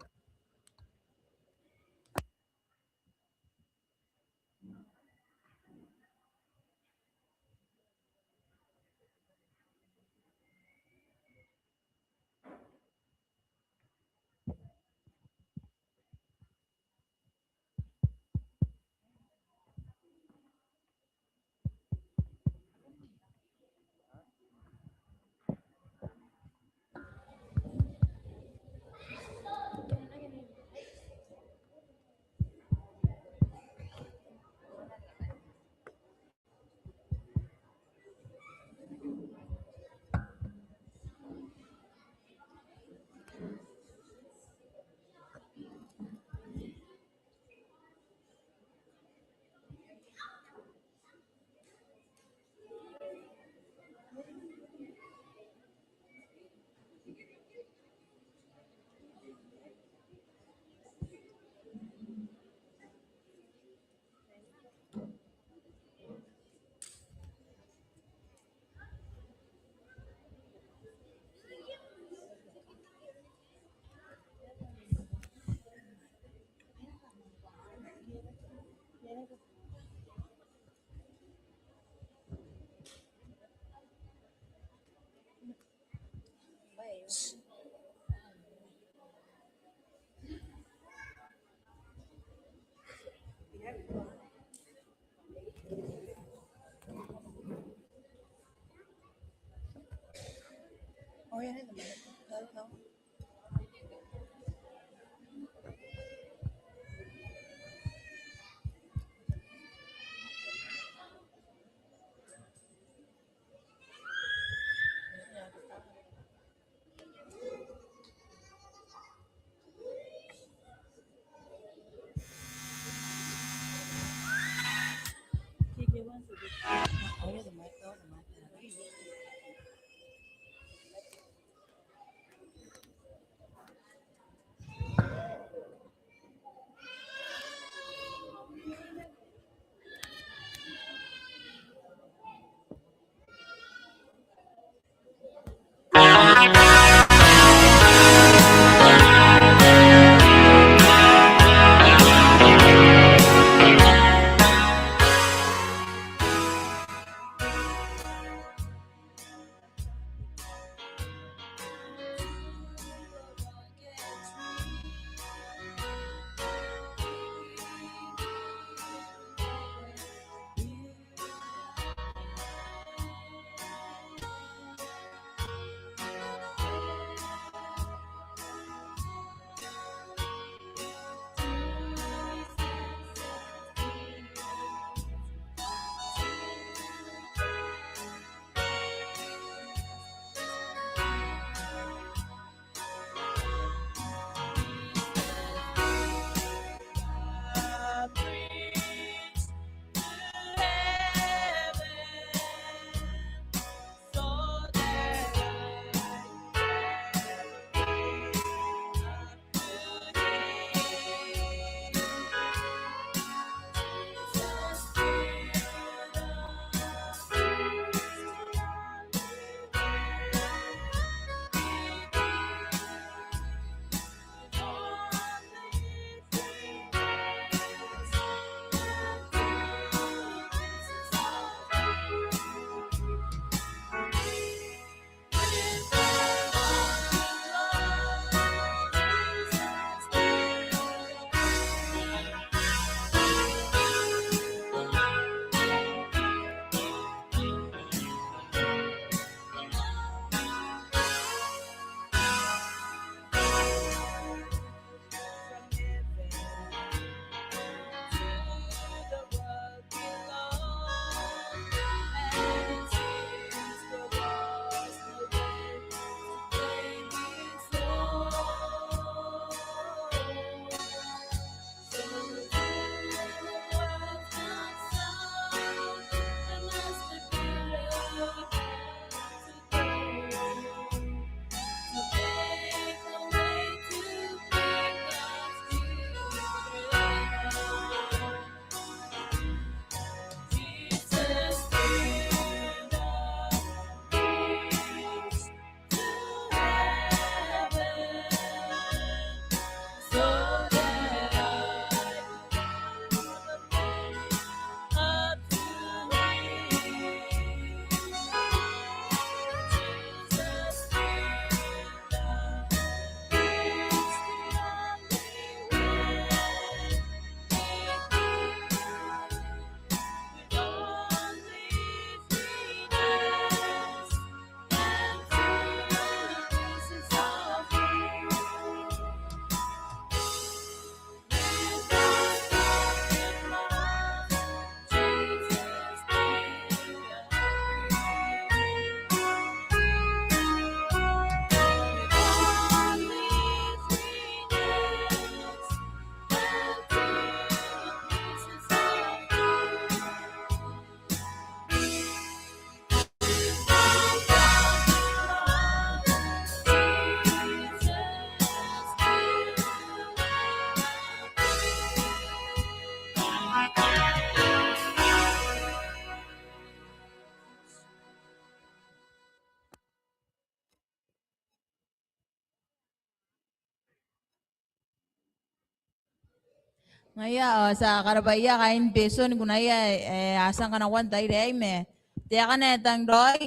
Ngaia, ao ti a karabwaia kaain Betio ni kunaia ae a tia ni kanakoa n te tai aei ma taekana e tang raoi.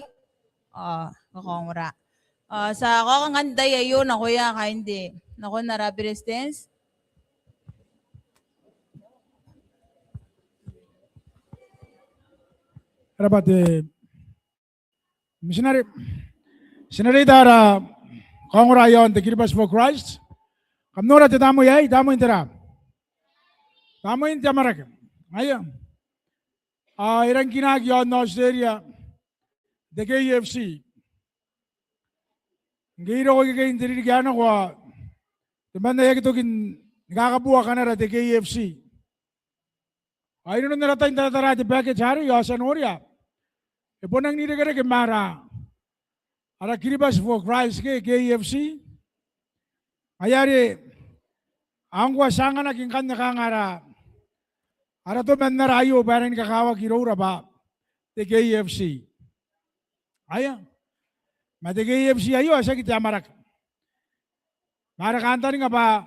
Ao kakaongora. Ao ti a kaoka ngkanne te tai aio nakoia kaain te, nakon ara Beretitenti. Rabwa te mitinare. Ti na reita ara kaongora iaon te Kiribati for Christ. Kam nora te tamnei aei, tamnein tera? Tamnein te amwarake. Ngaia. Ao e rangi ni kinaki iaon Australia te K F C. Ngke I roko ikekei n te ririki ae nako ao temanna e aki toki ni kakabua kanara te K F C. Ao inanon ara tai n taratara te package arei ao ti a noria e bon rangi n irekereke ma ara, ara Kiribati for Christ ke K F C. Ngaia are ngkoa ti anganaki ngkanne kanga ara, ara toman ara aio bwa e rangi ni kakawaki iroura bwa te K F C. Aia. Ma te K F C aio e tiaki te amwarake. Ma ara kantaninga bwa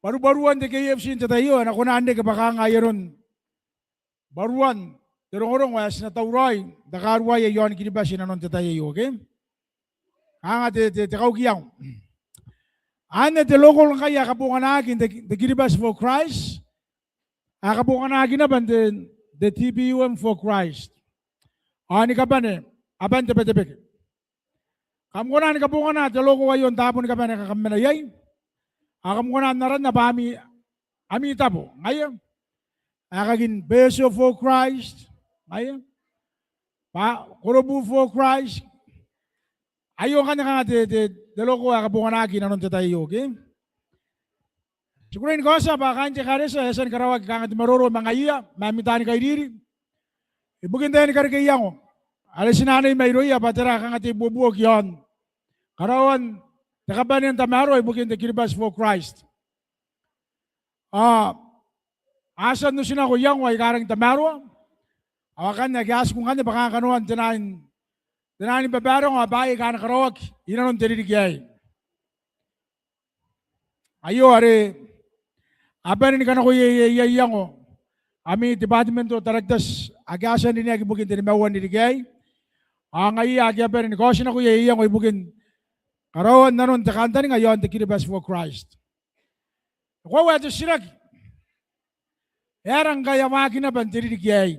bwarubwaruan te K F C n te tai aio e na kona n reke bwa kanga ai aron bwaruan te rongorongo ae ti na tauraoi n takaruaia iaon Kiribati inanon te tai aio, okay? Kanga te, te, te kaukiango. Anne te logo ngkai ae kabonganaaki n te, te Kiribati for Christ. Ae kabonganaaki naba n te, te T B U M for Christ. Ao ni kabane aban te Betebeke. Kam kona ni kabongana te logo aio n taabo ni kabane aika kam mena iai. Ao kam kona n aranna bwa ami, ami tabo. Ngaia. Ae kakin Betio for Christ. Ngaia. Bwa Korobu for Christ. Aio ngkanne kanga te, te, te logo ae kabonganaaki inanon te tai aio, okay? Ti kukurei ni kaotia bwa kaain te ekaretia e a tia ni karaoaki kanga te maroro ma ngaiia ma ami taani kairiri ibukin te aeka ni kareke iango are ti na anai mairouia bwa tera kanga te ibuobuoki iaon karaoan te kabanea n tamaroa ibukin te Kiribati for Christ. Ao a tia n otinako iango aika rangi n tamaroa. Ao akanne ake a tiku ngkanne bwa kanga kanoan te naan, te naan babaronga ao bwaai aika a na karaoaki inanon te ririki aei. Aio are a bane ni kanakoia iai iango ami departmental directors ake a tia n rineaki ibukin te nimaua n ririki aei. Ao ngaiia ake a bane ni kaotinakoia iango ibukin karaoan nanon te kantaninga iaon te Kiribati for Christ. E koaua ae te titiraki, e aera ngkai a waaki naba n te ririki aei?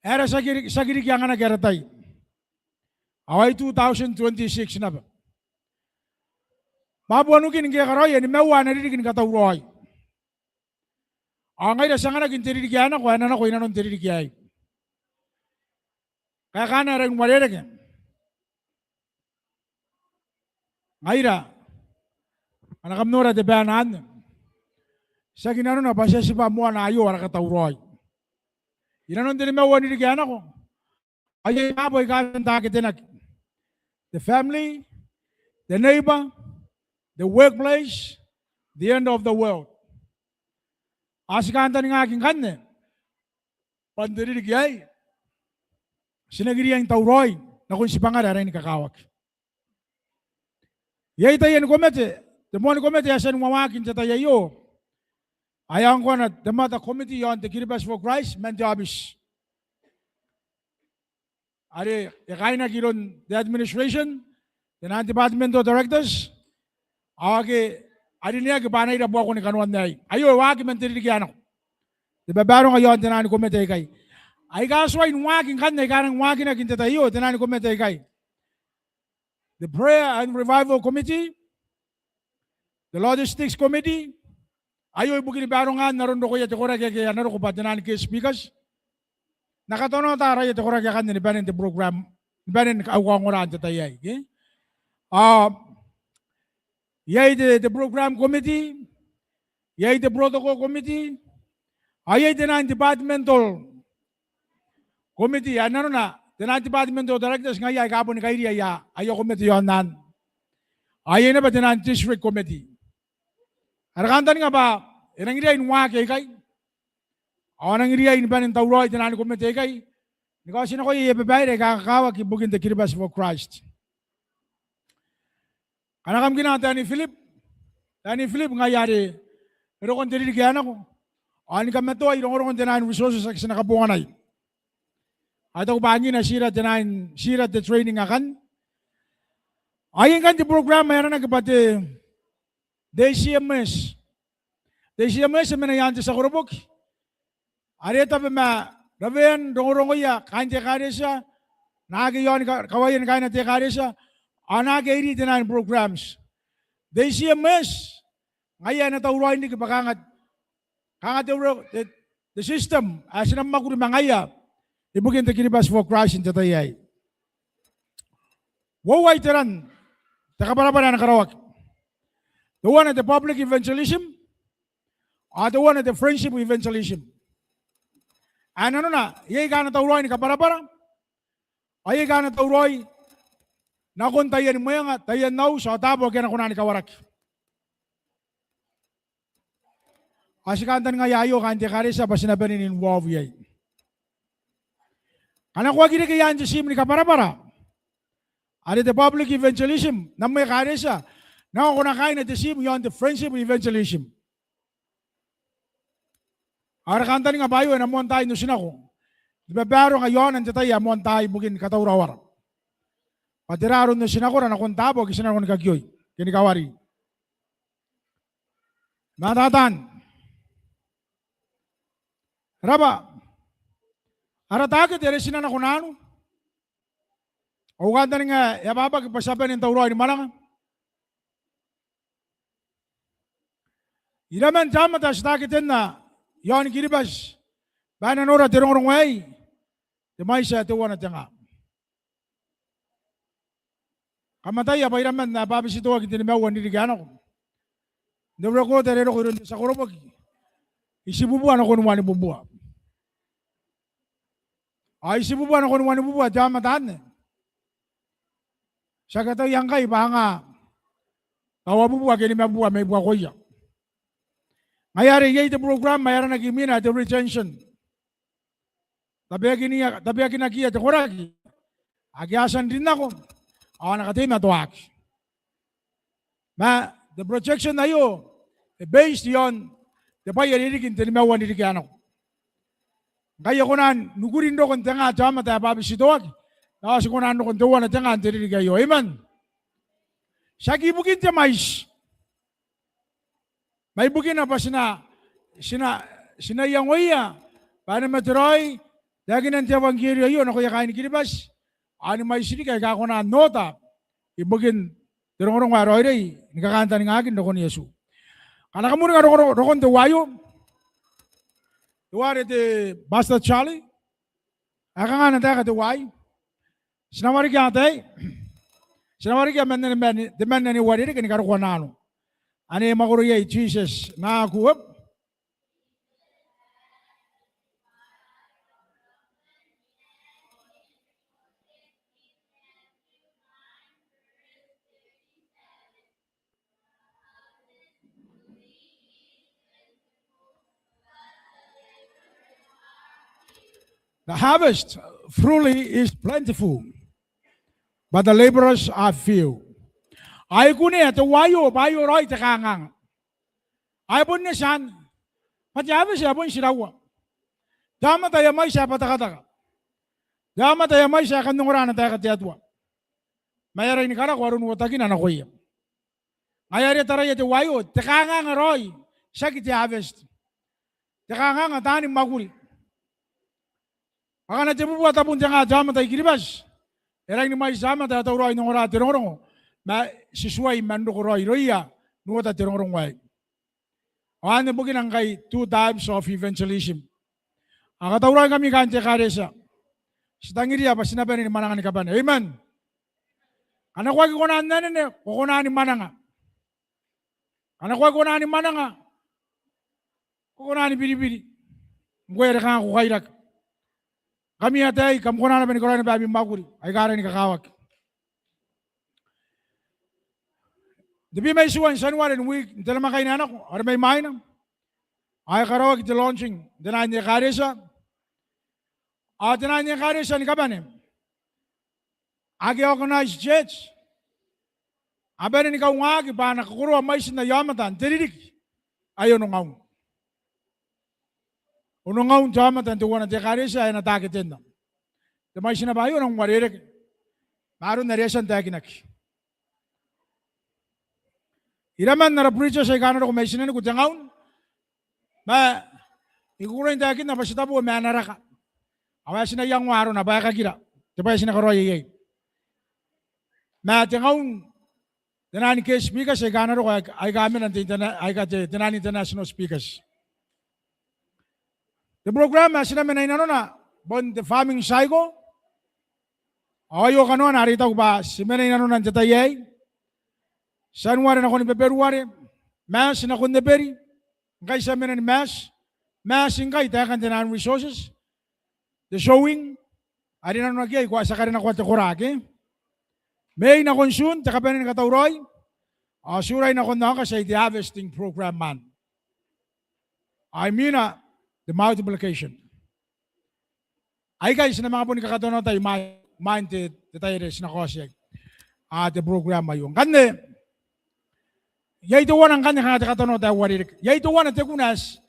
E aera tiaki, tiaki riki anganaki ara tai? Ao ai two thousand twenty-six naba. Papua New Guinea ngke e karaoia nimaua ana ririki ni katauraoi. Ao ngaira ti anganaki n te ririki ae nako ae na nako inanon te ririki aei. Kaekaana ae rangi n uarereke. Ngaira, ngkana kam nora te baena anne, tiaki nanona bwa ti a tibwa moana aio ara katauraoi. Inanon te nimaua n ririki ae nako, ao iai babo aika a tia n taketenaki. The family, the neighbor, the workplace, the end of the world. Ao ti kantaningaaki ngkanne bwa n te ririki aei ti na aki riai n tauraoi nakon tibwangara ae rangi ni kakawaki. Iai taiani komete, te moani komete ae a tia ni waaki n te tai aio, ae ngkoa ana te mother committee iaon te Kiribati for Christ man te aobiti are e kainaki iroun te administration, te naan departmental directors, ao ake a rineaki bwa a na ira buakoni kanoan aei. Aio e waaki man te ririki ae nako. Te babaronga iaon te naan komete aikai. Aika tuai ni waaki ngkanne aika rangi ni waakinaki n te tai aio te naan komete aikai. The Prayer and Revival Committee, the Logistics Committee, aio ibukini barongaan aron rokoia te koraki ake a na roko bwa te naan guest speakers. N na katonaota araia te koraki akanne ni banen te program, ni banen au kaongora n te tai aei, okay? Ao iai te, te program committee, iai te protocol committee, ao iai te naan departmental committee, ae nanona te naan departmental directors ngaiia aika boni kairi aia, aia komete iaon anne. Ao iai naba te naan district committee. Ara kantaninga bwa e rangi riai ni waaki aikai. Ao a rangi riai ni bane n tauraoi te naan komete aikai ni kaotinakoia aia babaire aika kakawaki ibukin te Kiribati for Christ. Ngkana kam kina Taani Philip, Taani Philip ngaia are e roko n te ririki ae nako, ao ni kamatoai rongorongon te nine resources ake ti na kabonganai. Ao I taku bwa angina ti ira te nine, ti ira te training akanne. Ao iai ngkanne te program ae aranaki bwa te, te C M S. Te C M S e mena i aan te tia koroboki are e tabe ma rawean rongorongoia kaain te ekaretia, naake i aon ka-, kawaian kaain te ekaretia, ao naake a iri te nine programs. Te C M S ngaia e na tauraoi n riki bwa kanga, kanga te ure-, te, te system ae ti na mwakuri ma ngaia ibukin te Kiribati for Christ n te tai aei. Uoua iteran te kabwarabwara ae na karaoaki. Teuana te public evangelism, ao teuana te friendship evangelism. Ae nanona iai aika a na tauraoi ni kabwarabwara, ao iai aika a na tauraoi nakon taiani mwenga, taian auti, ao taabo ake a na kona ni kawaraki. Ao ti kantaningaia aio kaain te ekaretia bwa ti na bane n involve iai. Kanakoaki reke i aan te tiim ni kabwarabwara are te public evangelism n am ekaretia, nako ko na kaaina te tiim i aon te friendship evangelism. Ao ara kantaninga bwa aio e na moan tai n otinako ni babaronga i aona n te tai ae moan taai ibukin katauraoara bwa tera aron otinakora nakon taabo ake ti na nako ni kakioi ke ni kawari. Matatan. Raba. Ara takete are ti na nako nano. Au kantaninga e ababaki bwa ti a bane n tauraoi ni mwananga. Iraman te aomata ae ti taketenna i aon Kiribati bwa e na nora te rongorongo aei? Te mwaiti ae teuana te nga. Kam ataia bwa iraman ae bwabetitoaki n te nimaua n ririki ae nako n te record are e roko iroun te tia koroboki, itibubua nakon wanibubua. Ao itibubua nakon wanibubua te aomata anne. Ti a kataia ngkai bwa a nga uabubua ke nimabubua mai buakoia. Ngaia are iai te program ae aranaki imwina ae te retention. Tabeakinia, tabeakinakiia te koraki ake a tia n rin nako ao a na kateimatoaki. Ma te protection aio e based i aon te bwai are riki n te nimaua n ririki ae nako. Ngkai e kona n ukuri n roko n te nga te aomata ae bwabetitoaki, ao ti kona n roko n teuana te nga n te ririki aio. Amen. Tiaki ibukin te mwaiti. Ma ibukina bwa ti na, ti na, ti na iangoia bwa e na mate raoi taekinan te euangkerio aio nakoia kaain Kiribati ao ni mwaiti riki aika a kona n oota ibukin te rongorongo ae raoiroi ni kakantaningaaki n rokon Iesu. Ngkana kam uringa roko, rokon teuaio, teuare te Pastor Charlie ae kanga ana taeka teuaei. Ti na warekia ataei, ti na warekia man ana, man, temanna ae uarereke ni karokoa nano. Ane e mwakoro iai Titus Nakuo. The harvest truly is plentiful, but the laborers are few. Ao e kunea teuaio bwa aio raoi te kanganga. Ao e bon eti anne bwa te harvest e a bon tiraua. Te aomata ae a mwaiti ae bwatakataka. Te aomata ae a mwaiti ae kan ongora ana taeka te Atua ma e a rangi ni karako aron uotakina nakoia. Ngaia are taraia teuaio, te kanganga raoi, tiaki te harvest. Te kanganga taani mwakuri. Akana tebubua tabun te nga te aomata i Kiribati e rangi ni mwaiti aomata ae tauraoi n ongora te rongorongo, ma ti tuai man roko raoi irouia n oota te rongorongo aei. Ao anne bukina ngkai two types of evangelism. A katauraoingkami kaain te ekaretia, ti tangiria bwa ti na bane ni mwananga ni kabane. Amen. Ngkana ko aki kona n anene, ko kona ni mwananga. Ngkana ko aki kona ni mwananga, ko kona ni biribiri ngkoe are kanga ko kairaki. Ngkami ataei, kam kona naba ni karaoi naba ami mwakuri aika rangi ni kakawaki. N te bwi ma itiua n Tianuare n wiiki n te namwakaina ae nako, are mai mwaina, ao e karaoaki te launching n te naan ekaretia. Ao te naan ekaretia ni kabane ake a organize church a bane ni kaungaaki bwa a na kakoroa mwaitin aia aomata n te ririki ae onongaun. Onongaun te aomata n teuana te ekaretia ae e na taketenna. Te mwaiti naba aio e nang uarereke ma aron are e a tia n taekinaki. Iraman ara preachers aika a na roko mai tinaniku tengaun, ma I kukurei n taekinna bwa ti tabo ma ana raka. Ao ae ti na iangoa arona bwa e kakira te bwai ae ti na karaoia iai. Ma tengaun te naan guest speakers aika a na roko, aika, aika a mena n te interna-, aika te, te naan international speakers. Te program ae ti na mena i nanona bon te farming cycle. Ao aio kanoana are I taku bwa ti mena i nanona n te tai aei. Tianuare nakon Beberuare, Maati nakon Eberi, ngkai ti a mena ni Maati, Maati ngkai taekan te naan resources, te sowing, are nanona ngkai ko a tia karenakoa te kora, ke? Mei nakon Tiun te kabanea ni katauraoi, ao Tiurai nakon Aokati ae te harvesting program anne. Ao imwina te multiplication. Aikai ti na manga boni kakatanoata imwain, imwain te, te tai are ti na kaoti iai, a, te program aio. Ngkanne, iai teuana ngkanne kanga te katanoata ae uarereke. Iai teuana te kuna ae ti,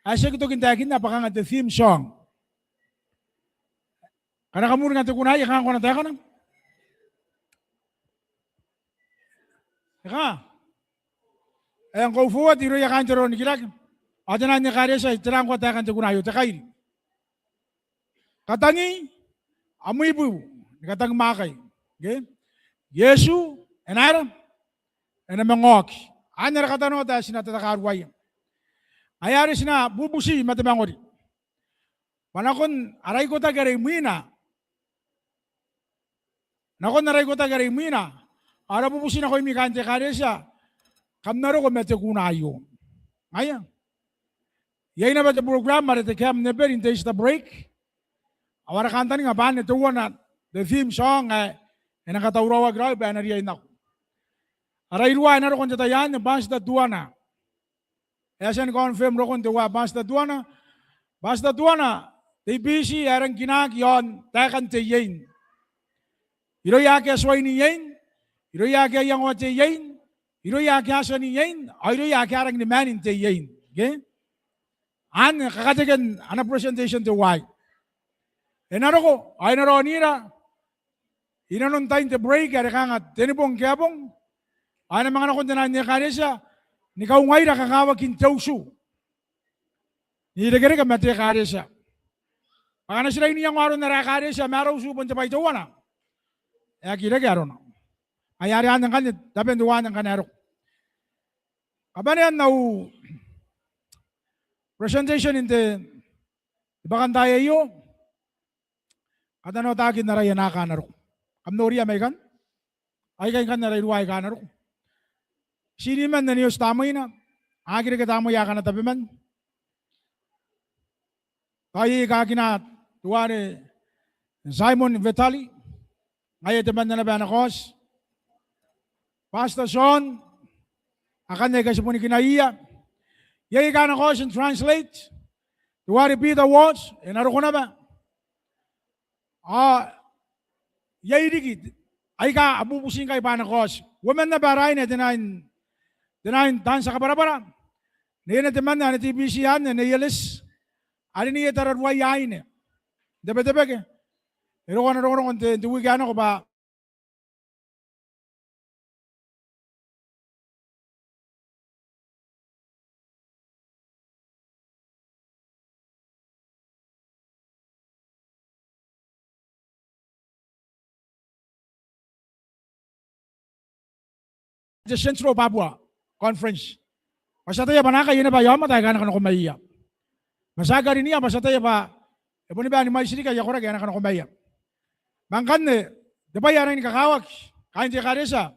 ae ti aki toki n taekinna bwa kanga te theme song. Kam na kamuri ngkanne te kuna aei, e kanga ko na taekana? E kanga? E, ngkoe forward irouia kaain te roro n rikirake. Ao te naan ekaretia, tera ngkoa taekan te kuna aio, te kairi? Katangi am ibu, ni katangi mwaakai. Ke? Iesu e na aera? E na manga oki. Anne ara katanoata ae ti na tatakaruaia. Ngaia are ti na bubuti ma te mangori bwa nakon ara ikotaki are imwina, nakon ara ikotaki are imwina, ao ara bubuti nakoimi kaain te ekaretia, kam na roko ma te kuna aio. Ngaia, iai naba te program are te camp ni beri n te Easter break. Ao ara kantaninga bwa anne teuana te theme song ae e na katauraoaki raoi bwa e na riai n nako. Ara iruwa ae na roko n te tai anne, Pastor Tuana. E a tia ni confirm rokon teuae Pastor Tuana. Pastor Tuana, te I B C ae e rang kinaaki iaon taekan te iein. Irouia ake a tuai n iein, irouia ake a iangoa te iein, irouia ake a tia n iein, ao irouia ake a rangi ni maan n te iein. Ke? Anne kakateken ana presentation teuaei. E na roko, ao e na raonira i nanon tain te break are kanga tenibong ke abong, ao e na manga nakon te naan ekaretia ni kaungaira kakawakin te utu n irekereke ma te ekaretia. Bwa ngkana ti riai n iangoa aron ara ekaretia ma ara utu bon te bwai teuana, e aki reke arona. Ngaia are anne ngkanne taben teuanne ngkana e roko. Kabanean au presentation n te, te bwakantaai aio, katanoataakin araia naake a na roko. Kam noria mai ikanne? Aikai ngkanne ara iruwa aika a na roko. Ti niman ane oti tamneina, a aki reke tamnei akana tabeman. Tao iai aika kinaa teuare Simon Vetali, ngaia temanna naba ae na kaoti. Pastor John, akanne aika ti boni kinaiia. Iai aika a na kaoti n translate, teuare Peter Watts, e na roko naba. Ao iai riki aika a bubuti ngkai bwa a na kaoti. Uoman naba ara aine te naan, te naan taan tia kabwarabwara. Neienne temanna ae te I B C anne, Nei Eleti, are neiei tararuaia aine n te Betebeke. E roko ana rongorongo n te, n te wiki ae nako bwa te Central Papua Conference. Bwa ti ataia bwa naakai iai naba aia aomata aika a na kanakomaiia. Ma ti aki karinia bwa ti ataia bwa e boni bae ni mwaiti riki aia koraki ae a na kanakomaiia. Ma ngkanne, te bwai ae rangi ni kakawaki, kaain te ekaretia,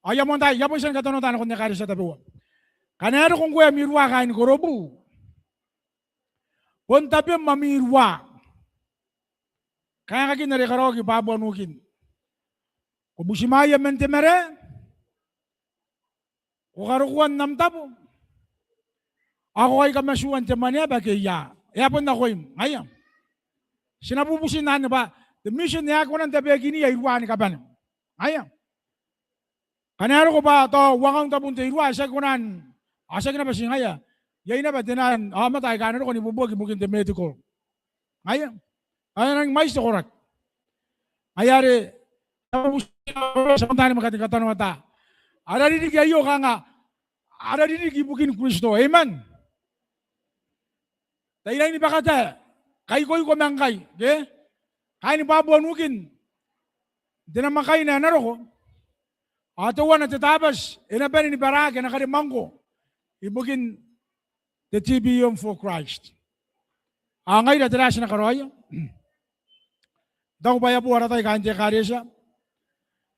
ao I a moan tai, I a bon tia ni katanoata nakon ekaretia tabeua. Ngkana e roko ngkoe ami iruwa kaain Korobu, bon tabem ami iruwa. Kaangakin are e karaoaki i Papua New Guinea. Ko butimwaeia man te marae, ko karokoa n am tabo, ao ko kai kamatuan te mwaneaba ke ia. E a bon nakoim, ngaia. Ti na bubuti n anne bwa te mission e aki kona n tabeakinia iruwa ni kabane. Ngaia. Ngkana e roko bwa tao uangaun tabun te iruwa, ti aki kona n Ao tiaki naba ti ngaia. Iai naba te naan aomata aika a na roko n ibuobuoki ibukin te medical. Ngaia. Ao e nang mwaiti te koraki. Ngaia are, ara ririki aio kanga ara ririki ibukin Kristo. Amen. Tai raini bakatae, kaikoiko ma ngkai, ke? Kaain Papua New Guinea, n te namwakaina ae na roko. Ao teuana te Tabati e na bane ni baraaki ana karimwangko ibukin te TPUM for Christ. Ao ngaira tera ae ti na karaoia? I taku bwa e a bo ara tai kaain te ekaretia.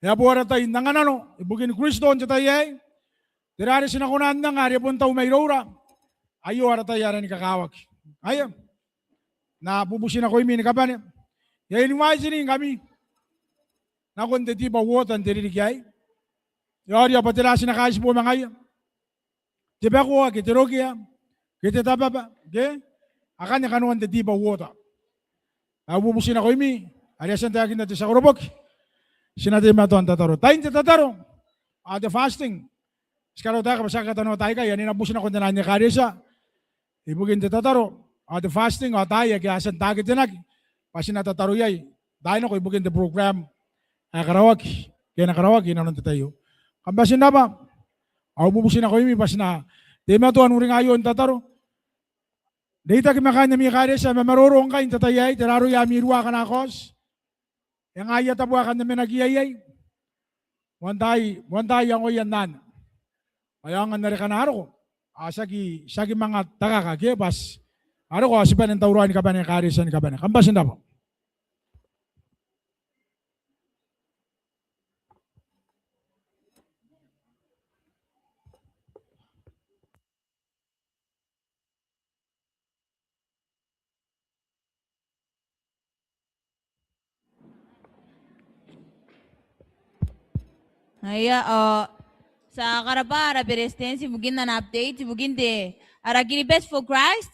E a bo ara tai n anganano ibukin Kristo n te tai aei. Tera are ti na kona n anga are e bon tau mairoura? Aio ara tai ae rangi ni kakawaki. Aia. N na bubuti nakoimi ni kabane. E a invite-ingkami nakon te Deeper Water n te ririki aei. E aoria bwa tera ae ti na kaitibo ma ngaia. Te bakoa ke te rokea ke te tababa ke akanne kanoan te Deeper Water. Au bubuti nakoimi, are e a tia n taekinna te tia koroboki, ti na teimatoa n tataro. Tain te tataro ao te fasting. Ti karautaeka bwa ti aki katanoata aikai, ane e na bubuti nakon te naan ekaretia ibukin te tataro ao te fasting, ao taai ake a tia n taketenaki bwa ti na tataro iai, taai nako ibukin te program ae karaoaki, ke e na karaoaki inanon te tai aio. Kam bati n rabwa. Au bubuti nakoimi bwa ti na teimatoa n uringa aio n tataro. Reitaki ma kaain ami ekaretia ae mamaroro ngkai n te tai aei, tera aroia ami iruwa akana kaoti? E nga aia tabo ae kam na menaki iai? Moan taai, moan taai iangoia n anne. Ao e aonga n are ngkana a roko ao ti aki, ti aki manga takaka ke bwa ti a roko ao ti bane n tauraoi ni kabane ekaretia ni kabane. Kam bati n rabwa. Aia, ao ti a karabwa ara beretitenti ibukin ana update ibukin te, ara Kiribati for Christ.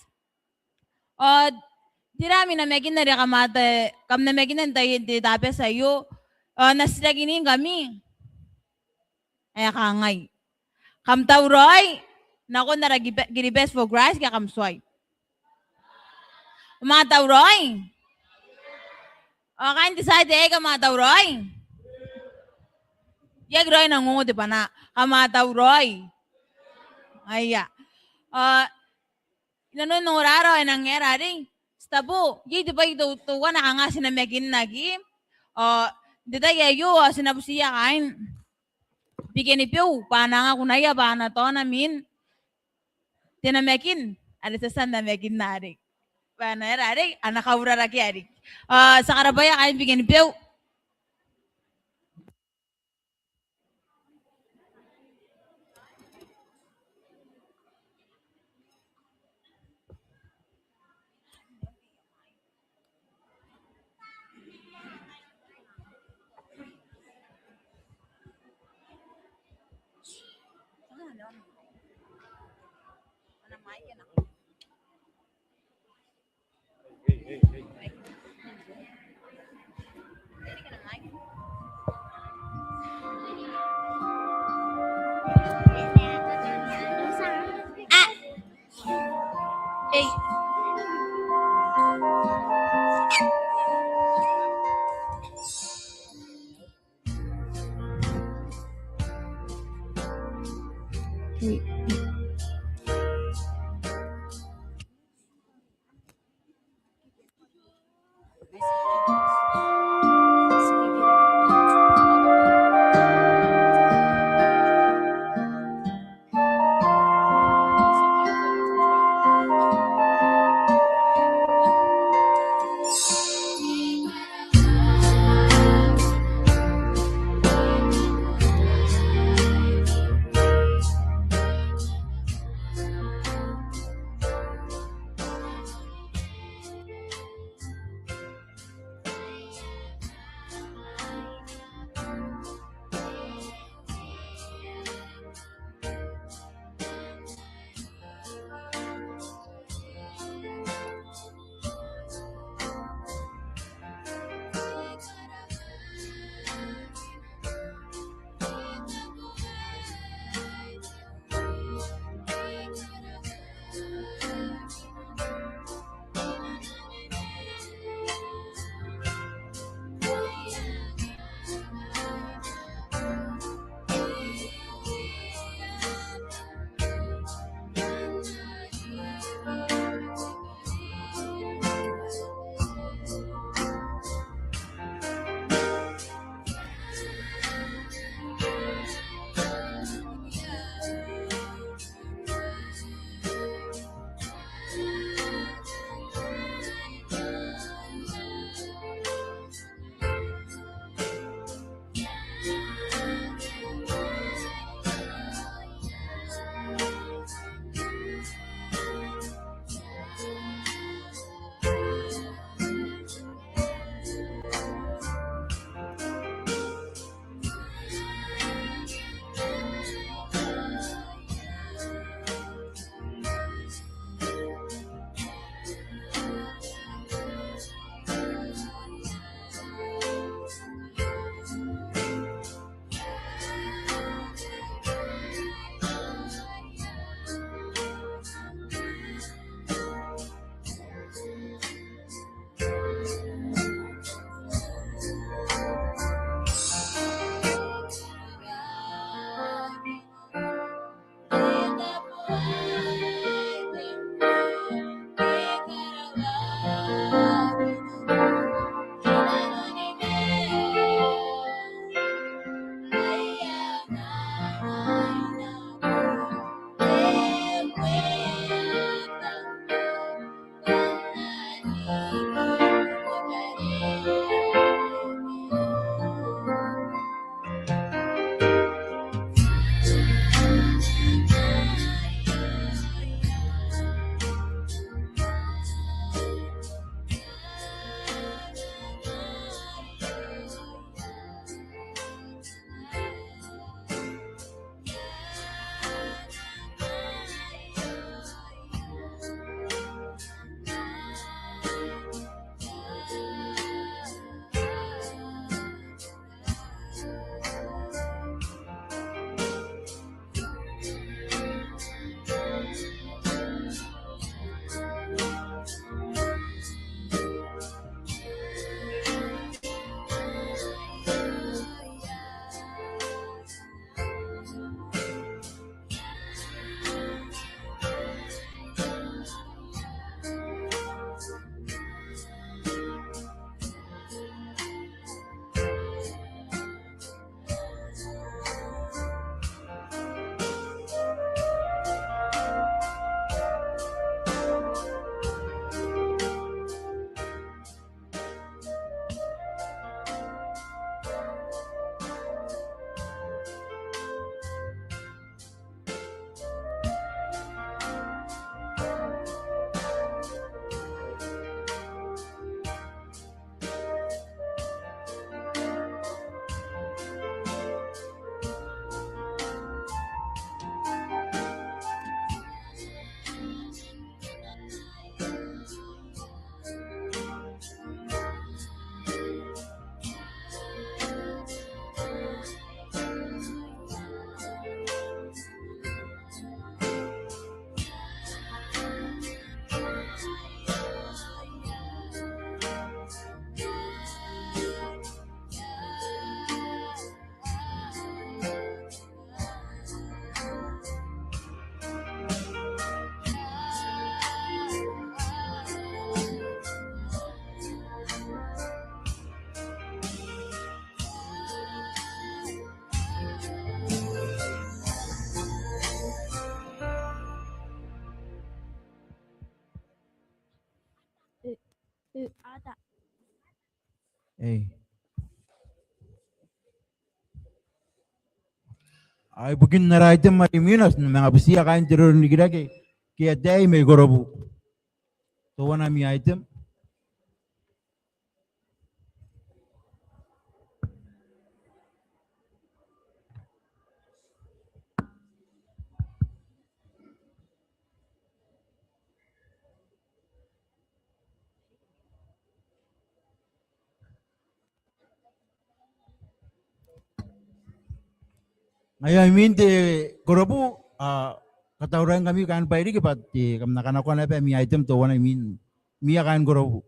Ao tera ami namakin are kam a tia, kam namakinna n te, te Tabati aio? Ao N na titirakiningkami ae kangai: Kam tauraoi nakon ara Ki-, Kiribati for Christ ke kam tuai? Kam a tauraoi? Ao kaain te side aei, kam a tauraoi? I aki raoi n ongo te bwanaa. Kam a tauraoi? Aia. Ao inanon orara ao e nang aera arei? Titebo, iai te bwai teu-, teuana kanga ti namakinnaki. Ao n te tai aio ao ti na butiia kaain Bikenibeu bwa a na anga kunaia bwa a na taona mwin te namakin are ti a tia n namakinna arei. Bwa a na aera arei? A na kaurarake arei. Ao ti a karabwaia kaain Bikenibeu. Ei. Ai ibukin ara item are imwina, ti na manga butiia kaain te roro n rikirake ke ataei mai Korobu. Teuana ami item. Ngaia imwin te Korobu, a, katauraoi ngkami kaain Bairiki bwa te, kam na kanakoa naba ami item teuana imwin, imwia kaain Korobu.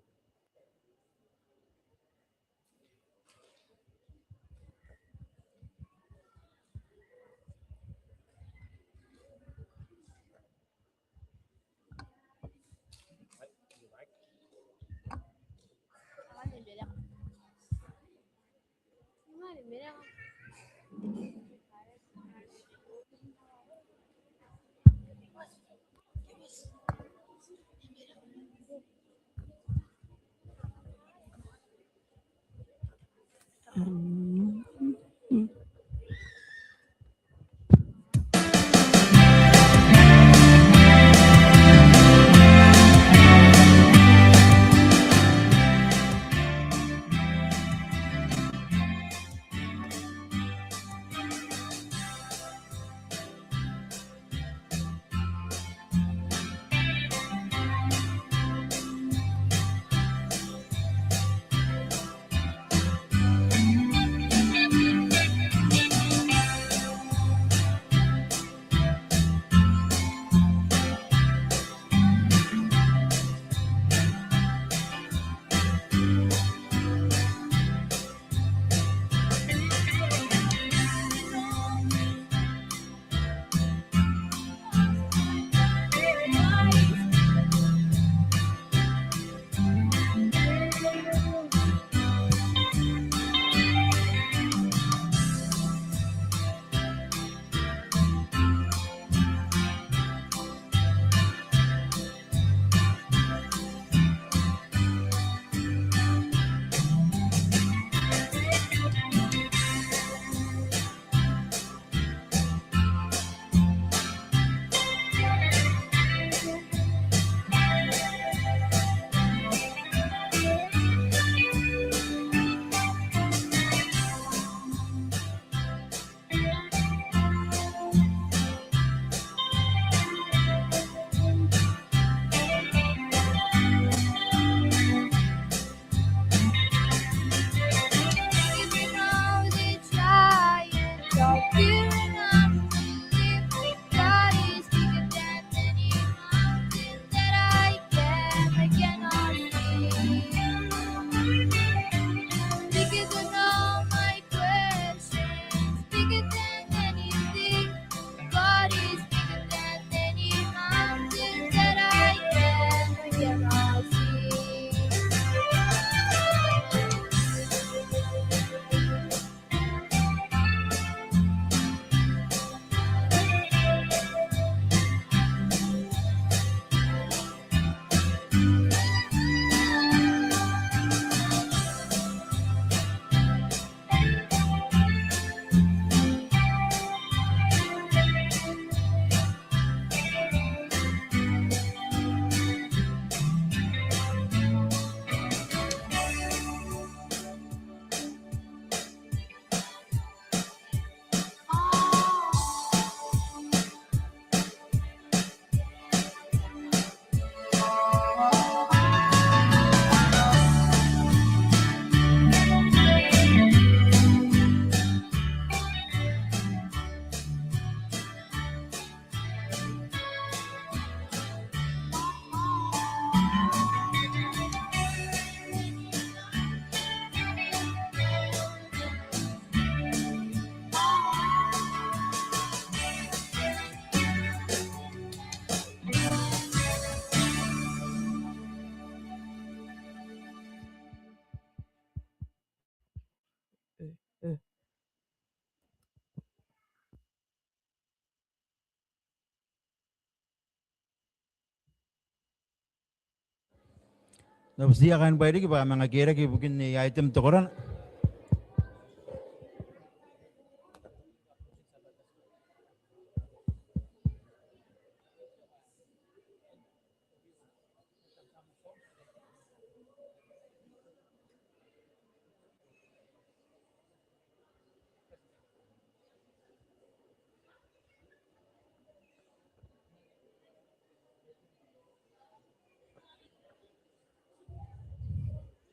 N na butiia kaain Bairiki bwa kam a manga kerake ibukin aia item te korana.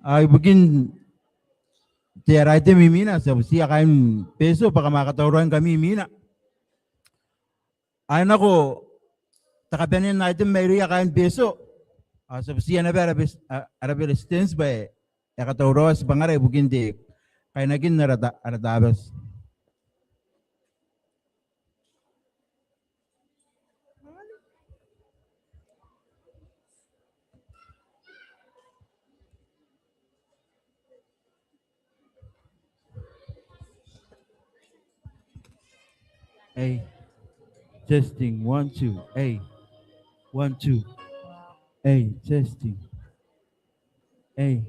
Ao ibukin te ara item imwina, ti a butiia kaain Betio bwa kam a katauraoingkami imwina. Ao e nako te kabanea n item mairouia kaain Betio. Ao ti a butiia naba ara bes-, a-, ara beretitenti bwa e katauraoa tibwangara ibukin te kainakin ara ta-, ara Tabati. Hey, testing, one, two. Hey, one, two. Hey, testing. Hey.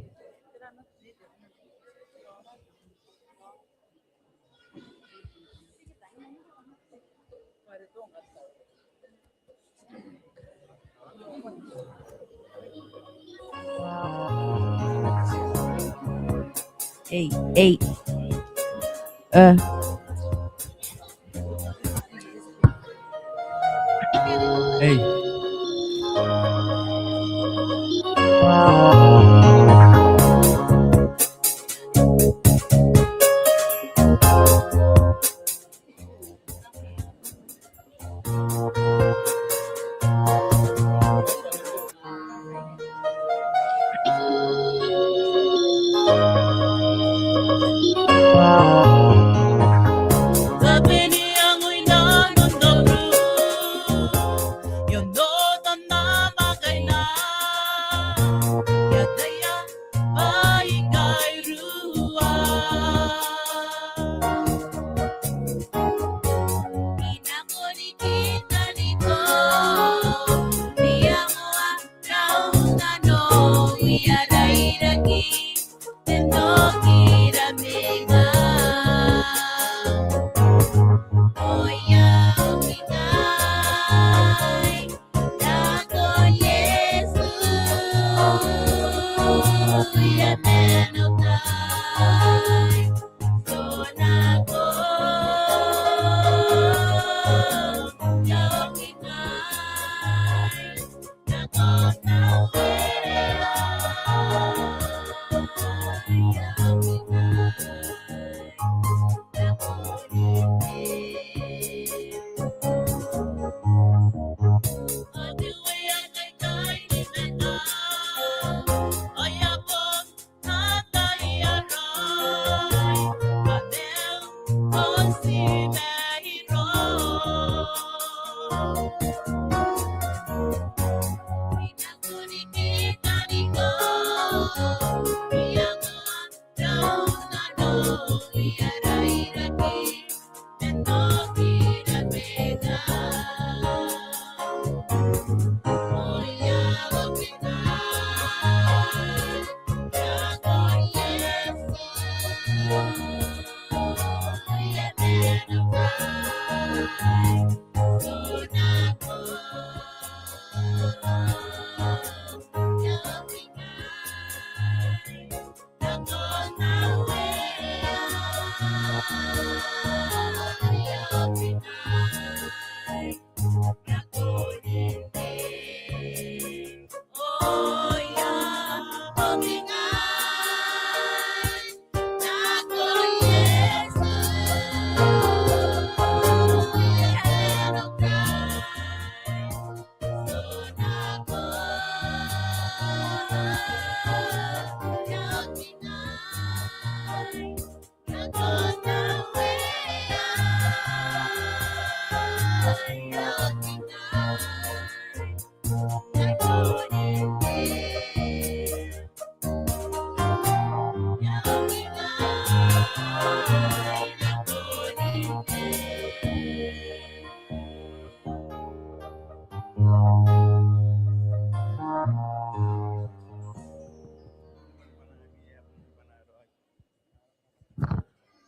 Hey, hey. Uh. Hey.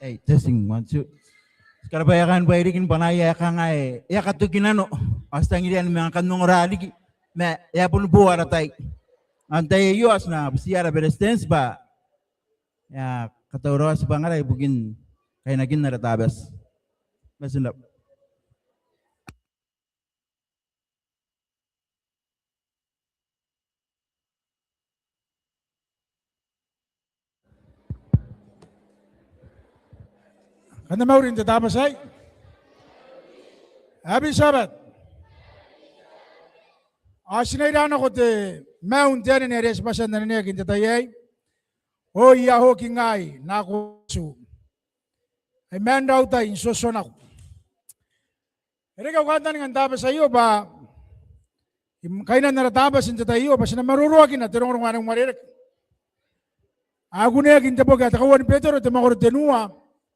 Ei, testing, one, two. Ti karabwaia kaain Bairiki ni bwanaia ae kanga e a katoki nano ao ti tangiria ni manga kan ongora riki ma e a boni bo ara tai. Ao n tai aio ao ti na butiia ara Beretitenti bwa e a katauraoa tibwangara ibukin kainakin ara Tabati. Bati n rabwa. Kam na mauri n te Tabati aei. Happy Sabbath. Ao ti na ira nako te maiu n te anene are ti bati n anenea n te tai aei. O ia oki ngai nako Iesu, ai man rautai n tuotuo nako. E reke au kantaninga n Tabati aio bwa, kainan ara Tabati n te tai aio bwa ti na maroroakina te rongorongo ae uarereke ae kuneaki n te boki ae te kauoua ni Betero te mwakoro tenua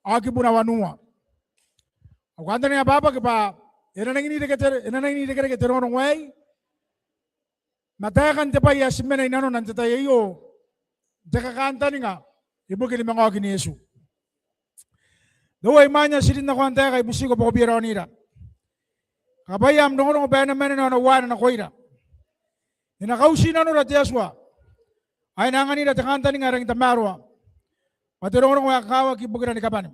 ao kibuna wanua. Au kantaninga bwa bwa e na nangi n irekereke te rongorongo aei ma taekan te bwai ae ti mena i nanona n te tai aio, te kakantaninga ibukin manga okin Iesu. Teuaei mwaane ae ti rin nako aon taeka, I butiko bwa ko bia raonira. Kakabwaia am rongorongo bwa e na mwanena ao e na uaana nakoira. E na kauti nanora te Atua ao e na anganira te kantaninga ae rangi n tamaroa bwa te rongorongo ae kakawaki ibukira ni kabane.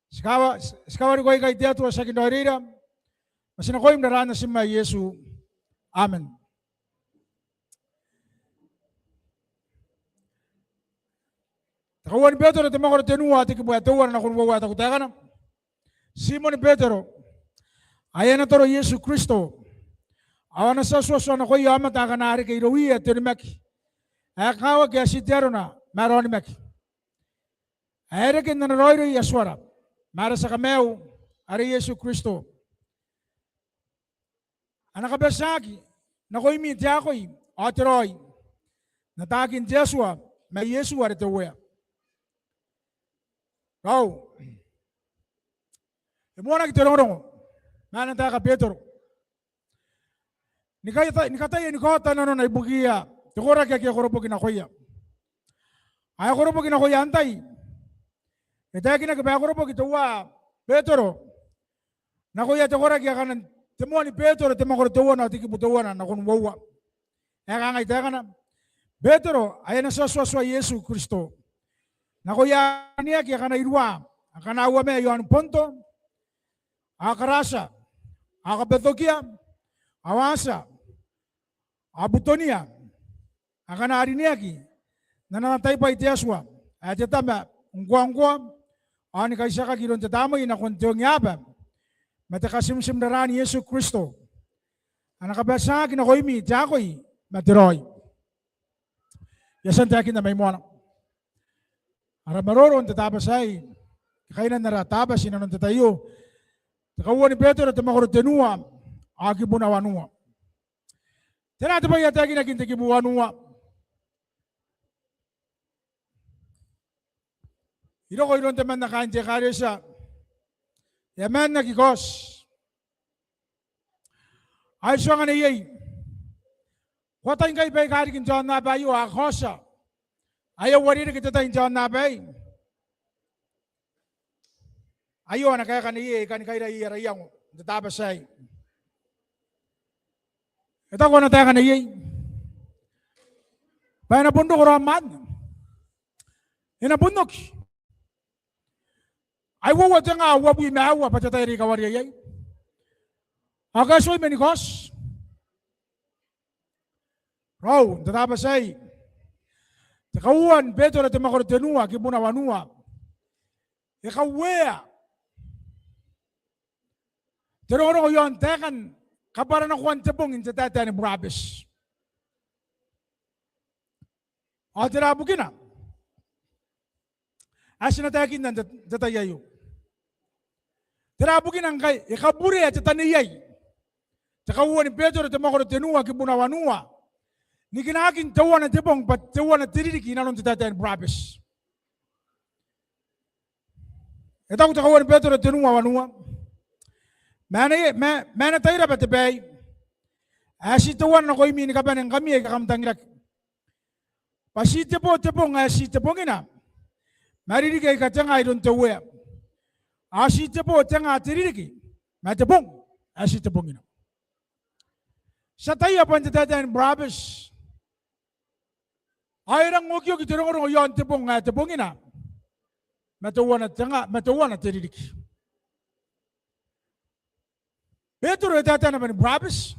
Ti kawa, ti kawariko aikai te Atua tiaki n raoiroira, ma ti nakoim n aran Natim ae Iesu. Amen. Te kauoua ni Betero te mwakoro tenua ao te kibu ae teuana nakon uoua ae taku taekana. Timon Betero, ae ana toro Iesu Kristo, ao ana tia tuatua nakoia aomata akana a reke irouia te onimaki ae kakawaki ae ti te arona ma ara onimaki, ae e reke n ana raoiroi Atuara ma ara tia kamaiu are Iesu Kristo. Ana kabatiaaki nakoimi te akoi ao te raoi n ataakin te Atua ma Iesu are te Uea. Raou, e moanaki te rongorongo ma ana taeka Betero ni katai, ni kataia ni kaota nanona ibukiia te koraki ake e koroboki nakoia. Ao e koroboki nakoia antai? E taekinaki bwa e koroboki teuae Betero nakoia te koraki akana te moani Betero te mwakoro teuana ao te kibu teuana nakon uoua, ae kangai taekana: Betero, ae ana tia tuatua Iesu Kristo, nakoia aneaki akana iruwa, akana uamea i aon Bonto ao Karatia ao Kapatokia ao Atia ao Butonia, akana a rineaki n ana taibwai te Atua ae te Tama ngkoangkoa, ao ni kaitiakaki iroun te Tamnei nakon te ongeaba ma te katimtim n aran Iesu Kristo. Ana kabatiaaki nakoimi te akoi ma te raoi. I a tia n taekinna mai moana. Ara maroro n te Tabati aei, kainan ara Tabati inanon te tai aio, te kauoua ni Betero te mwakoro tenua ao kibuna wanua. Tera te bwai ae taekinaki n te kibu wanua? I roko iroun temanna kaain te ekaretia, e a maan n aki kaoti. Ao I tuanga neiei, ko atai ngkai baika riki n te aonnaba aio a kaotia ae e uarereke te tai n te aonnaba aei? Aio ana kaeka neiei ae I kani kaira iai ara iango n te Tabati aei. E taku ana taeka neiei bwa e na bon roko raom anne. E na bon oki. Ai uoua te nga uabwi ma aua bwa te tai are I kawaria iai. Ao kaeti mani kaoti. Raou, n te Tabati aei, te kauoua ni Betero te mwakoro tenua kibuna wanua, e kauea te rongorongo i aon taekan kabwaranakoan te bong n te taetae ni burabeti. Ao tera bukina ae ti na taekinna n te, te tai aio? Tera bukina ngkai e kaburea te taneiai te kauoua ni Betero te mwakoro tenua kibuna wanua ni kinaakin teuana te bong bwa teuana te ririki inanon te taetae ni burabeti? E taku te kauoua ni Betero tenua wanua: Ma e na, ma, ma e na tairaba te baei ae ti teuana nakoimi ni kabane ngkami aika kam tangiraki, bwa ti tebo te bong ae ti tebongina, ma ririki aika tenga iroun te Uea. Ao ti te bo tenga te ririki, ma te bong ae ti te bongina. Ti ataia bwa n te taetae ni burabeti ao e rang okioki te rongorongo i aon te bong ae te bongina, ma teuana tenga, ma teuana te ririki. Betero e taetae naba ni burabeti,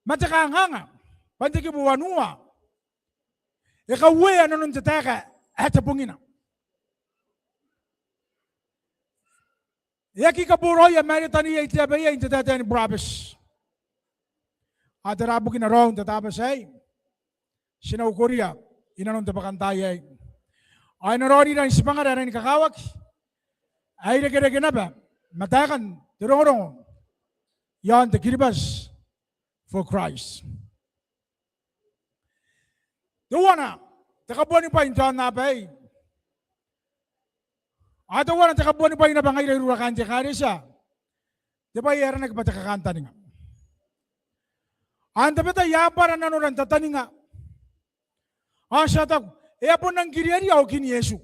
ma te kanganga bwa n te kibu wanua e kauea nanon te taeka ae te bongina. E aki kaboraoia ma are taniia i te aba iai n te taetae ni burabeti. Ao tera bukina raou n te Tabati aei? Ti na ukoria inanon te bwakantaai aei. Ao e na raonira n tibwangara ae rangi ni kakawaki ae irekereke naba ma taekan te rongorongo i aon te Kiribati for Christ. Teuana te kabuanibwai n te aonnaba aei, ao teuana te kabuanibwai naba ngaira irou rakan te ekaretia, te bwai ae aranaki bwa te kakantaninga. Ao n tabetai a bwara nanora n tataninga, ao ti a taku, e a bon rang kiriaria okin Iesu.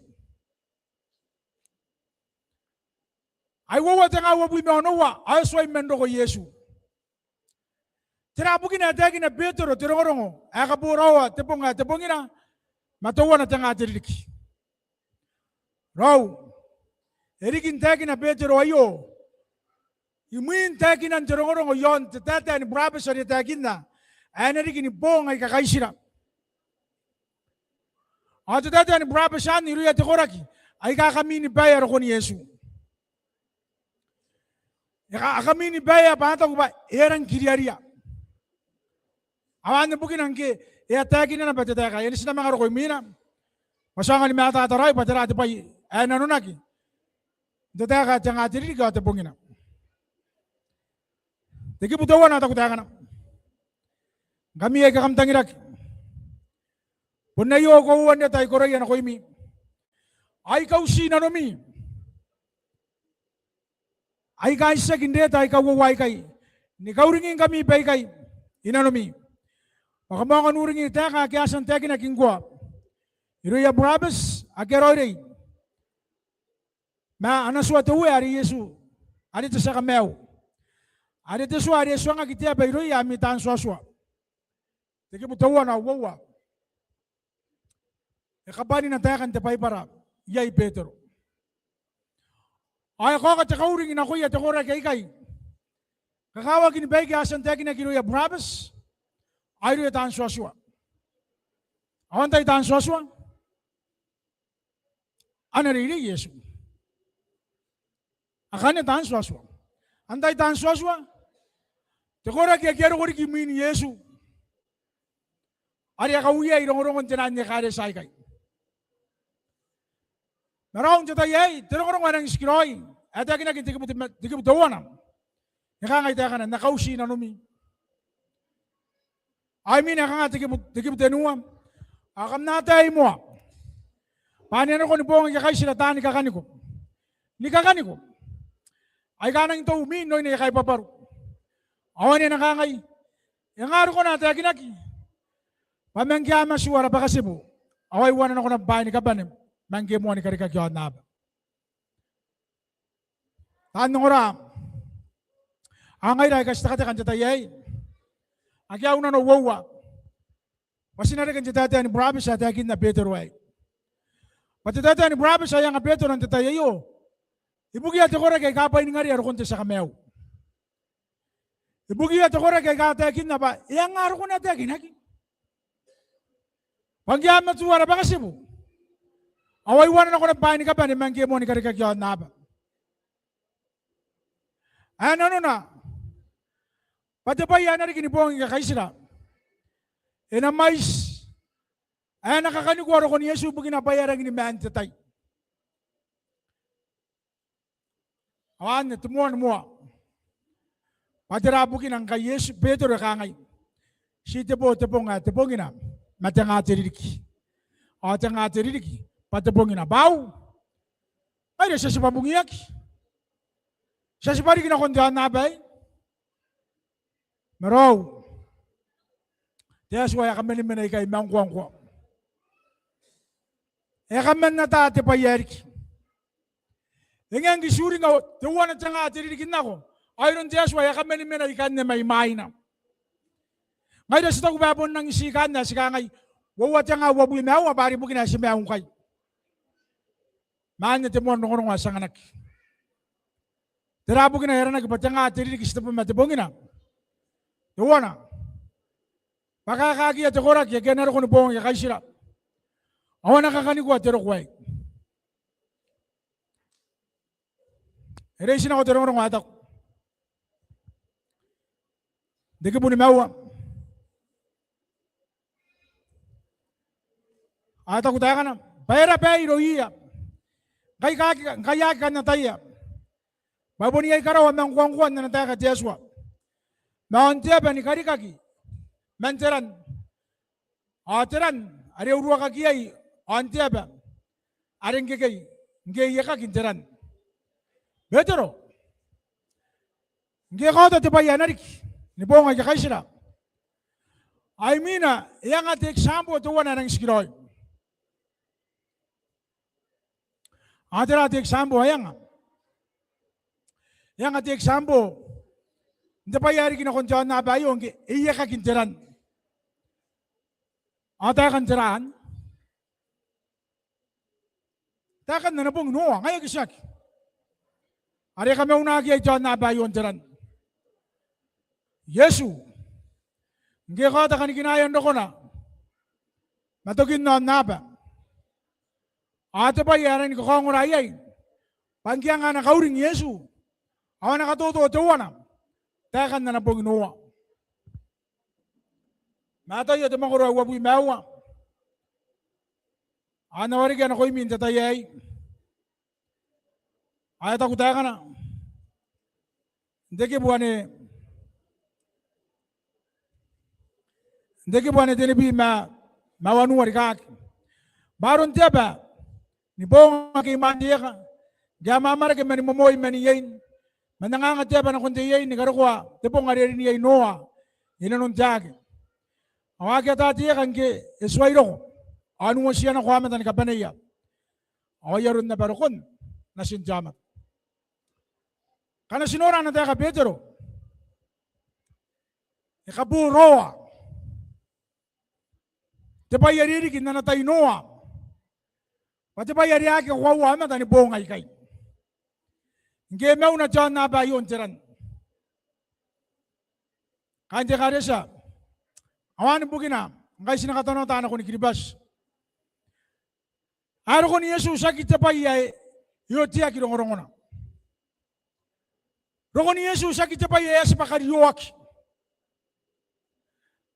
Ai uoua tenga uabwi ma onoua ao e tuai man roko Iesu. Tera bukina ae taekina Betero te rongorongo ae kaboraoa te bong ae te bongina, ma teuana tenga te ririki? Raou, e riki n taekina Betero aio imwin taekinan te rongorongo i aon te taetae ni burabeti are e taekinna ae e na riki ni boong aika kaitira. Ao te taetae ni burabeti anne irouia te koraki aika kaminibaea rokon Iesu. E ka, a kaminibaea bwa a taku bwa e a rang kiriaria. Ao anne bukina ngke e a taekina naba te taeka ae ti na manga roko imwina, bwa ti aonga ni mataata raoi bwa tera te bwai ae nanonaki n te taeka ae tenga te ririki ao te bongina. Te kibu teuana ao taku taekana: Ngkami aika kam tangiraki, bon aio koauan reta ae I karaoia nakoimi, ao I kauti nanomi, aika a itiaki n reta aika uoua aikai, ni kauringingkami baikai i nanomi, bwa kam aonga n uringi taeka ake a tia n taekinaki ngkoa irouia burabeti ake a raoiroi, ma ana tua te Uea are Iesu, are te Tia Kamaiu, are te tua are e tuangaki te aba irouia ami taan tuatua. Te kibu teuana ao uoua. E kabwanina taekan te Baibara iai Betero. Ao e kaoka te kauring nakoia te koraki aikai, kakawakin baike a tia n taekinaki irouia burabeti ao irouia taan tuatua. Ao antai taan tuatua? A na reirei Iesu. Akanne taan tuatua. Antai taan tuatua? Te koraki ake a roko riki imwin Iesu, are a kauia i rongorongon te naan ekaretia aikai. Ma raou, n te tai aei, te rongorongo ae rangi n tikiraoi ae taekinaki n te kibu te, te kibu teuana, e kangai taekana: N na kauti nanomi. Ao imwina e kanga te kibu, te kibu tenua? Ao kam na ataei moa bwa ane a roko ni boong aika kaitira taani kakaniko, ni kakaniko aika a nangi tou imwin oin aia kaibwabwaru. Ao ane a na kangai: E nga rokona ae taekinaki bwa ma ngke a matuu ara bakatibu ao ai uana nako naba bwaai ni kabane ma ngke moa ni karikaki aonnaba? Taan ongora, ao ngaira aika ti tekateka n te tai aei, ake a au nano uoua bwa ti na reke n te taetae ni burabeti ae taekinna Betero aei. Bwa te taetae ni burabeti ae anga Betero n te tai aio, ibukiia te koraki aika bwainingarea rokon te Tia Kamaiu. Ibukiia te koraki aika taekinna bwa e a nga rokona ae taekinaki bwa ngke a matuu ara bakatibu ao ai uana nako naba bwaai ni kabane ma ngke moa ni karikaki aonnaba. Ae nanona bwa te bwai ae na riki ni boong aika kaitira, e na mwaiti ae na kakanikoa rokon Iesu ibukina bwa e a rangi ni maan te tai. Ao anne te moan moa. Bwa tera bukina ngkai Iesu, Betero e kangai: Ti te bo te bong ae te bongina, ma te nga te ririki. Ao te nga te ririki bwa te bongina. Bwa au, ngaira ti a tibwa bungiaki, ti a tibwa riki nakon te aonnaba aei. Ma raou, te Atua ae kamenemena ikai ma ngkoangkoa, e kaman ata te bwai ae riki. E ngae ngke ti uringa teuana te nga te ririki n nako, ao iroun te Atua e kaman mena ikanne mai mwaina. Ngaira ti taku bwa e bon rangi n ti ikanne ae ti kangai uoua te nga uabwi ma aua bwa are bukina ae ti maiu ngkai. Ma anne te moan rongorongo ae ti anganaki. Tera bukina ae aranaki bwa te nga te ririki? Ti tabe ma te bongina teuana bwa kaekaakia te koraki ake a na roko ni boong aika kaitira, ao a na kakanikoa te roko aei. E reitinako te rongorongo ae taku n te kibu nimaua, ae taku taekana bwa e raba aei irouia ngkai a aki, ngkai a aki kan ataia bwa bon iai karawa ma ngkoangkoa n ana taeka te Atua ma aon te aba ni karikaki man te ran, ao te ran are uruakaki iai aon te aba are ngkekei, ngke e iekaki n te ran. Betero, ngke e kaota te bwai ae na riki ni boong aika kaitira, ao imwina e anga te example teuana ae rangi n tikiraoi. Ao tera te example ae e anga? E anga te example n te bwai ae riki nakon te aonnaba aio ngke e iekaki n te ran. Ao taekan tera anne? Taekan ana bong Noa, ngaia ke tiaki? Are e kamaunaki iai te aonnaba aio n te ran. Iesu, ngke e kaota kanikinaean rokona ma tokin aonnaba, ao te bwai ae rangi ni kakaongora iai bwa ngke e anga ana kauring Iesu ao ana katoto teuana, taekan ana bong Noa. Mataio te mwakoro ae uabwi ma aua, ao N na warekia nakoimi n te tai aei. Ao e taku taekana n te kibu ane, n te kibu ane tenibwi ma, ma wanua rikaaki, bwa aron te aba ni boong ake i mwain te ieka, ngke a amwarake mani momoi man iein, ma n anganga te aba nakon te iein ni karokoa te bong are e rin iai Noa i nanon te aake. Ao a aki ata te ieka ngke e tuai roko, ao n uotia nako aomata ni kabaneia, ao ai aron naba rokon Natin te aomata. Ngkana ti nora ana taeka Betero, e kaboraoa te bwai are riki n ana tai Noa bwa te bwai are aki kakoaua aomata ni boong aikai ngke e mauna te aonnaba aio n te ran. Kaain te ekaretia, ao anne bukina ngkai ti na katanoata nakon Kiribati, ae rokon Iesu tiaki te bwai ae e oteaki rongorongona. Rokon Iesu tiaki te bwai ae e a tibwa karioaki.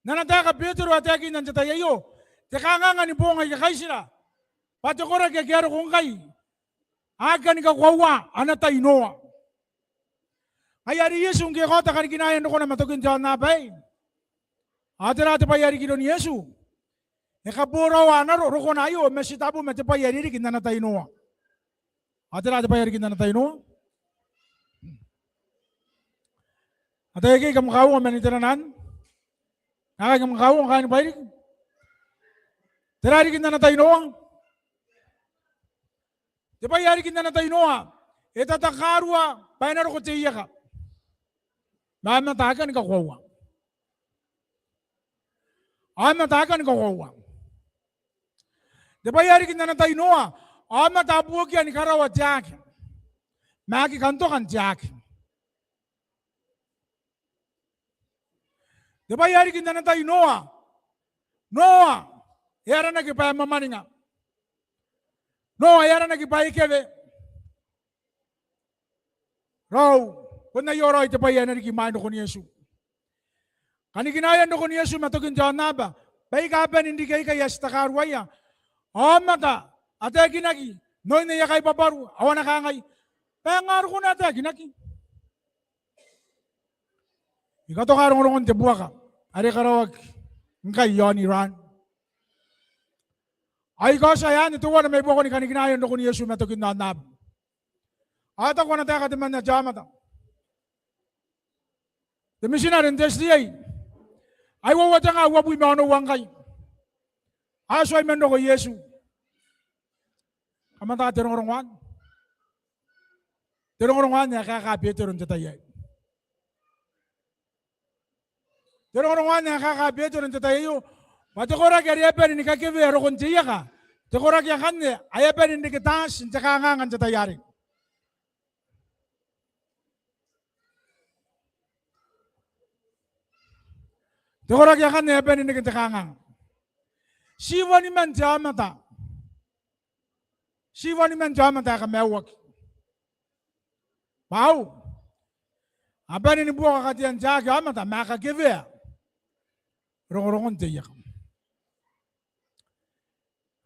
N ana taeka Betero ae taekinna n te tai aio, te kanganga ni boong aika kaitira bwa te koraki ake a roko ngkai a aki kani kakoaua ana tai Noa. Ngaia are Iesu ngke e kaota kanikinaean rokona ma tokin te aonnaba aei, ao tera te bwai ae riki iroun Iesu? E kaboraoa ana ro, rokona aio ma titebo ma te bwai are riki n ana tai Noa. Ao tera te bwai ae riki n ana tai Noa? Ataei akekei, kam kaunga mani te ranan. Ngkai kam kaunga kaain Bairiki. Tera ae riki n ana tai Noa? Te bwai ae riki n ana tai Noa, e tatakarua bwa e na roko te ieka ma aomata aika a kani kakoaua. Aomata aika a kani kakoaua. Te bwai ae riki n ana tai Noa, aomata a buokia ni karaoa te aake ma aki kantoka n te aake. Te bwai ae riki n ana tai Noa, Noa e aranaki bwa e mwamwaninga. Noa e aranaki bwa e kewe. Raou, bon aio raoi te bwai ae na riki imwain rokon Iesu. Kanikinaean rokon Iesu ma tokin te aonnaba, baika bane n riki aikai ae ti takaruaia. Aomata a taekinaki n oin aia kaibwabwaru, ao a na kangai, bwa e nga rokona ae taekinaki? I katoka rongorongon te buaka are karaoaki ngkai i aon Iran. Ao I kaotia ae anne teuana mai buakon kanikinaean rokon Iesu ma tokin aonnaba. Ao e taku ana taeka temanna te aomata, te mitinare n te S D A, ae uoua te nga uabwi ma onoua ngkai, ae tuai man roko Iesu. Aomata, te rongorongo anne. Te rongorongo anne ae kaeka Betero n te tai aei. Te rongorongo anne ae kaeka Betero n te tai aio. Bwa te koraki are a bane ni kakewea rokon te ieka, te koraki akanne ae a bane n reke taati n te kanganga n te tai arei. Te koraki akanne ae a bane n reke n te kanganga. Ti waniman te aomata. Ti waniman te aomata ae kamaiuaki. Bwa a bane ni buoka katean te aake aomata ma kakewea rongorongon te ieka.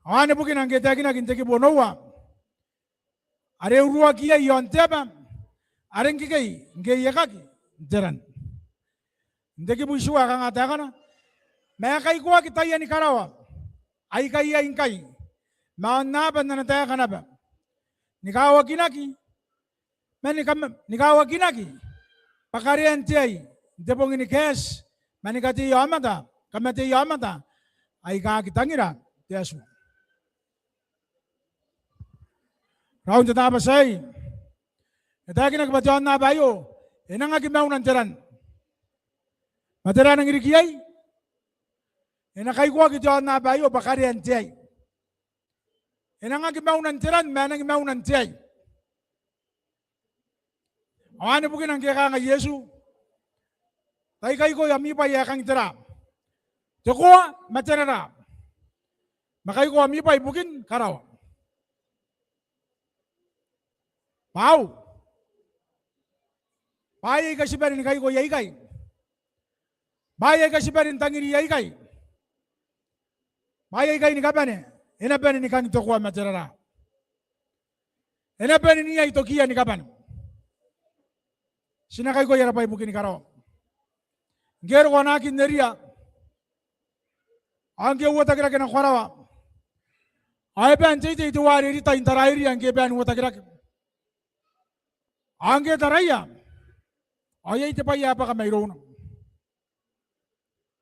Ao anne bukina ngke e taekinaki n te kibu onoua, are uruaki iai i aon te aba, are ngkekei ngke e iekaki n te ran. N te kibu itiua e kanga taekana: Ma e kaikoaki taiani karawa aika iai ngkai ma aonnaba n ana taeka naba, ni kawakinaki, ma ni kam-, ni kawakinaki bwa karean te ai n te bong ni kaeti, ma ni katei aomata, kamatei aomata aika aki tangira te Atua. Raou n te Tabati aei, e taekinaki bwa te aonnaba aio e nang aki mauna n te ran. Ma tera ae nang riki iai? E na kaikoaki te aonnaba aio bwa karean te ai. E nang aki mauna n te ran, ma e nang mauna n te ai. Ao anne bukina ngke e kangai Iesu, tai kaiko ami bwai ae kangitera, te koa ma te rara, ma kaiko ami bwai ibukin karawa. Bwa bwaai aika ti bane ni kaiko iai ikai, bwaai aika ti bane n tangiri iai ikai, bwaai aikai ni kabane e na bane ni kangi te koa ma te rara. E na bane n iai tokiia ni kabane. Ti na kaikoia ara bwai ibukin karawa. Ngke e roko Anakin Eria, ao ngke e uotakirake nako karawa, ao e bae n teitei teuare ritai n tarairia ngke e bae n uotakirake. Ao ngke e taraia, ao iai te bwai ae bwaka mairouna.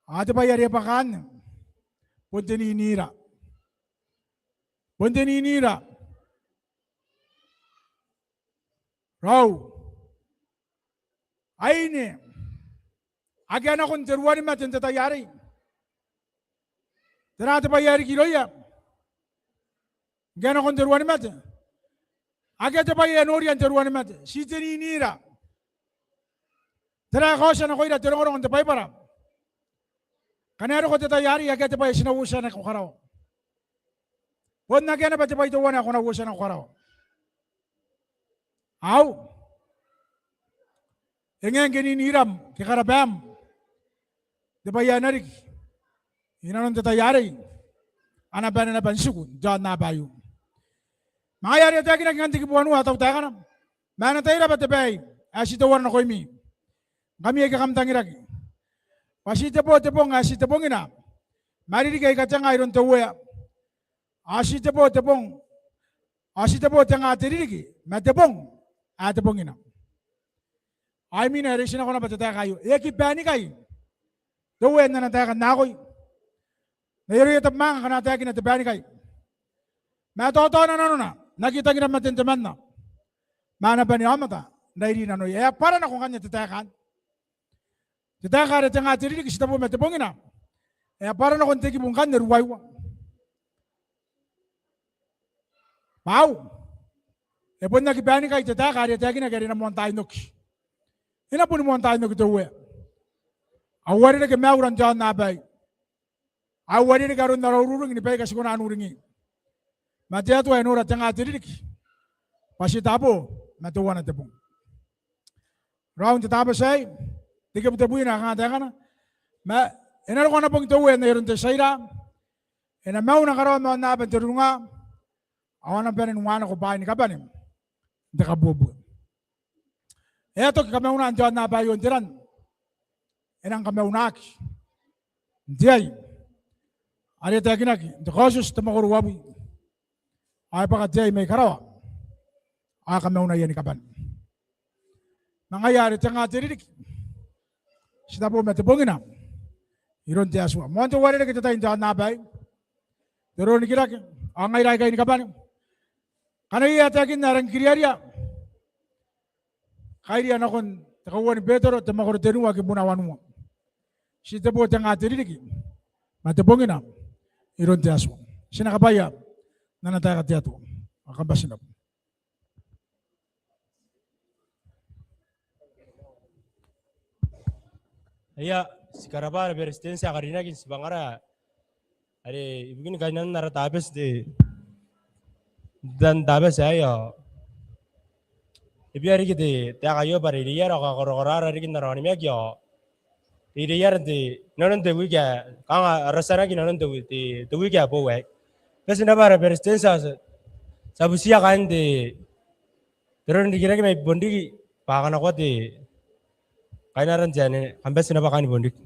Ao te bwai are e bwaka anne bon te ninira. Bon te ninira. Raou, aine ake a nako n te ruanimate n te tai arei, tera te bwai ae riki irouia ngke a nako n te ruanimate? Akea te bwai ae noria n te ruanimate, ti te ninira. Tera ae kaotia nakoira te rongorongo n te Baibara? Ngkana e roko te tai arei, akea te bwai ae ti na uotia nako karawa. Bon akea naba te bwai teuana ae ko na uotia nako karawa. Ao e ngae ngke niniram ke karabaam te bwai ae na riki inanon te tai arei, a na bane naba n tiku n te aonnaba aio. Ma ngaia are e taekinaki ngkai n te kibu ae tautaekana: Ma e na tai raba te baei ae ti teuana nakoimi, ngkami aika kam tangiraki, bwa ti tebo te bong ae ti tebongina ma ririki aika tenga iroun te Uea. Ao ti tebo te bong, ao ti tebo tenga te ririki ma te bong ae tebongina. Ao imwina e reitinako naba te taeka aio, e aki baenikai te Uea n ana taeka n akoi. N ai aroia Tabimwaanga ngkana a taekina te baenikai, ma e taotaona nanona n aki tangira maten temanna, ma a na bane aomata n rairi nanoia. E a bwara nako ngkanne te taeka anne. Te taeka are tenga te ririki, ti tebo ma tebongina, e a bwara nako n te kibu ngkanne ruaiwa. Bwa e bon aki baenikai te taeka are e taekinaki are e na moan tai n oki. E na boni moan tai n oki te Uea. A uarereke maiura n te aonnaba aei. A uarereke aron ara ururingi ni baika ti kona n uringi. Ma te Atua e nora tenga te ririki bwa ti tabo ma teuana te bong. Raou n te Tabati aei, te kibu tebwina e kanga taekana: Ma e na roko ana bong te Uea n ai aron te tia ira, e na mauna karawa ma aonnaba n te rurunga, ao a na bane n uanako bwaai ni kabane n te kabuebue. E a toki kamaunaan te aonnaba aio n te ran, e nang kamaunaki n te ai are e taekinaki n te Kaotioti te mwakoro uabwi. Ao e bwaka te ai mai karawa, ao e kamaunaia ni kabane. Ma ngaia are tenga te ririki, ti tabo ma tebongina iroun te Atua. Moan te uarereke te tai n te aonnaba aei, te roronrikirake, ao ngaira aikai ni kabane, Kanoia ae taekinna ae rangi n kiriaria, kairia nakon te kauoua ni Betero, te mwakoro tenua kibuna wanua. Ti te bo te nga te ririki ma te bongina iroun te Atua. Ti na kabaia n ana taeka te Atua. Ao kam bati n rabwa. Ia, ti karabwa ara Beretitenti ae karineaki n tibwangara are ibukin kainnanoan ara Tabati n te, n Tabati aei ao e bia riki te taeka aio bwa reireiara ao kakorakoraara riki n ara onimaki ao reireiara n te, inanon te wiki ae, kanga ara tianaki inanon te wi-, te, te wiki ae boou aei. Bati n rabwa ara Beretitenti ao ti a, ti a butiia kaain te, te roro n rikirake mai Bonriki bwa a kanakoa te kainara n te anene. Kam bati n rabwa kaain Bonriki.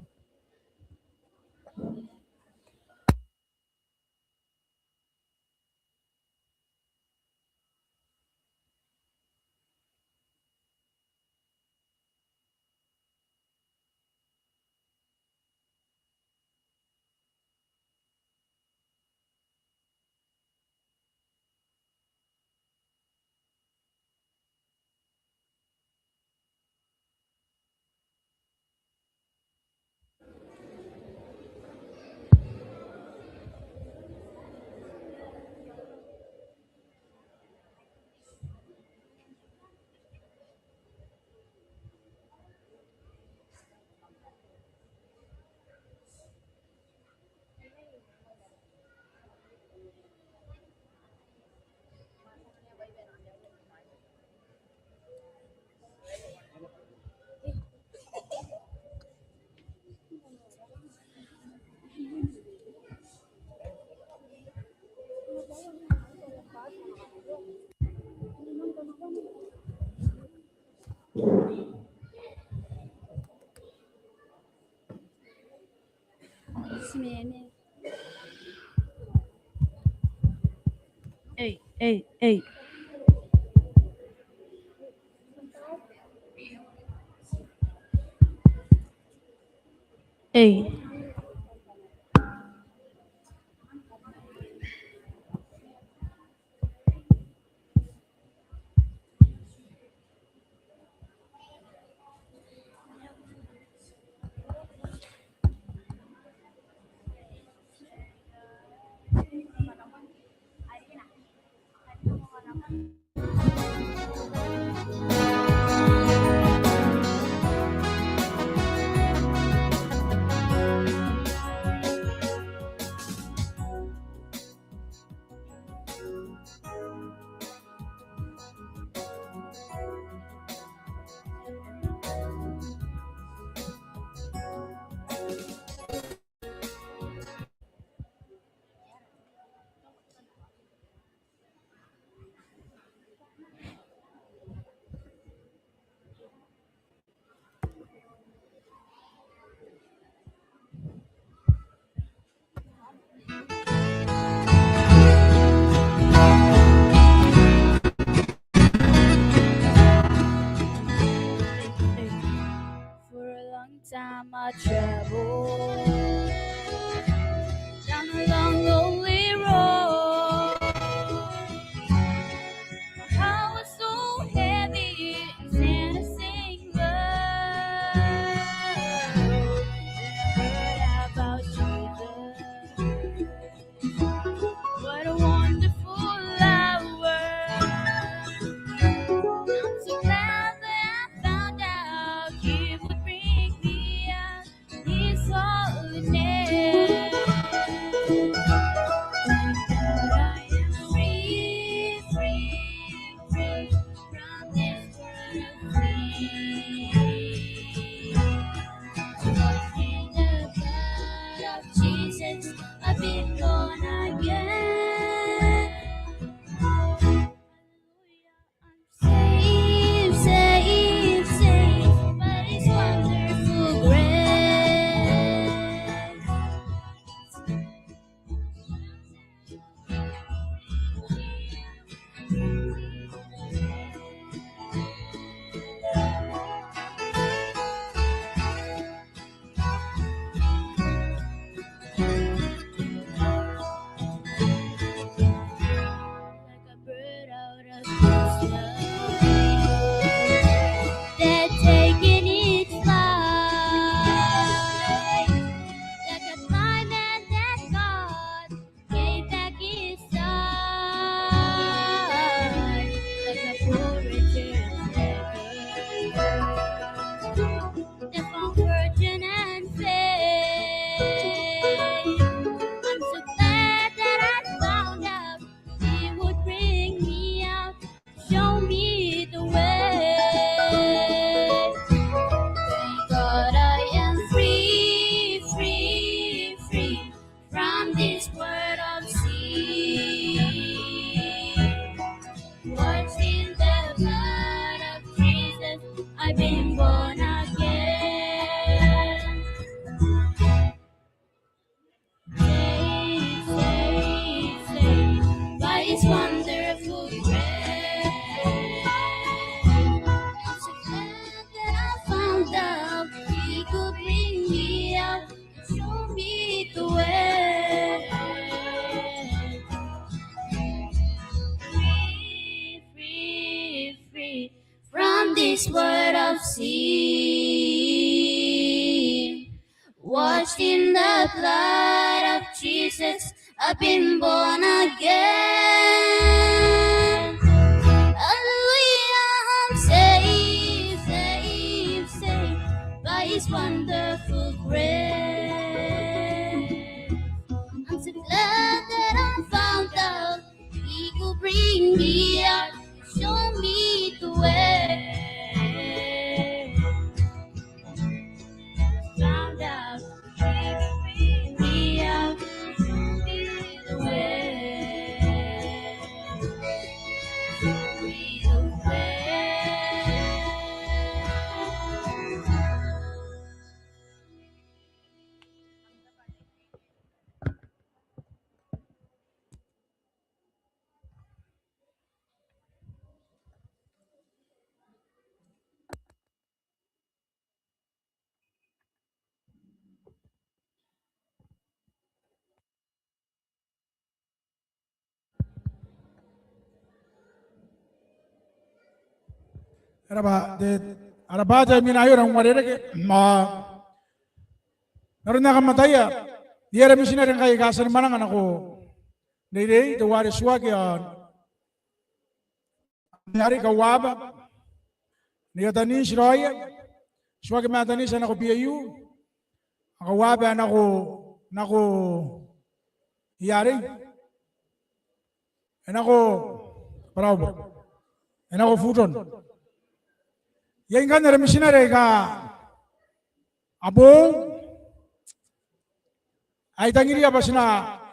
Ei, ei, ei. Ei. This world of sin, washed in the blood of Jesus, I've been born again. Saved, saved, saved by His wonderful grace. I'm so glad that I found out He could bring me out, show me the way. Free, free, free from this world of sin. Washed in the blood of Jesus, I've been born again. Hallelujah, I'm saved, saved, saved by His wonderful grace. I'm so glad that I found out He could bring me out, show me the way. Found out He could bring me out, show me the way. Show me the way. Ara bwa te, ara bwa te, imwina aio n uarereke ma n aron ae kam ataia, iai ara mitinare ngkai aika a tia ni mwananga nako n reirei, teuare Tuake ao Nei Arei Kauaba, Nei Ataniti raoi, Tuake ma Ataniti ae nako B A U, ao Kauaba ae nako, nako, iai arei, e nako Baraubra, e nako Fulton. Iai ngkanne ara mitinare aika a boou ae I tangiria bwa ti na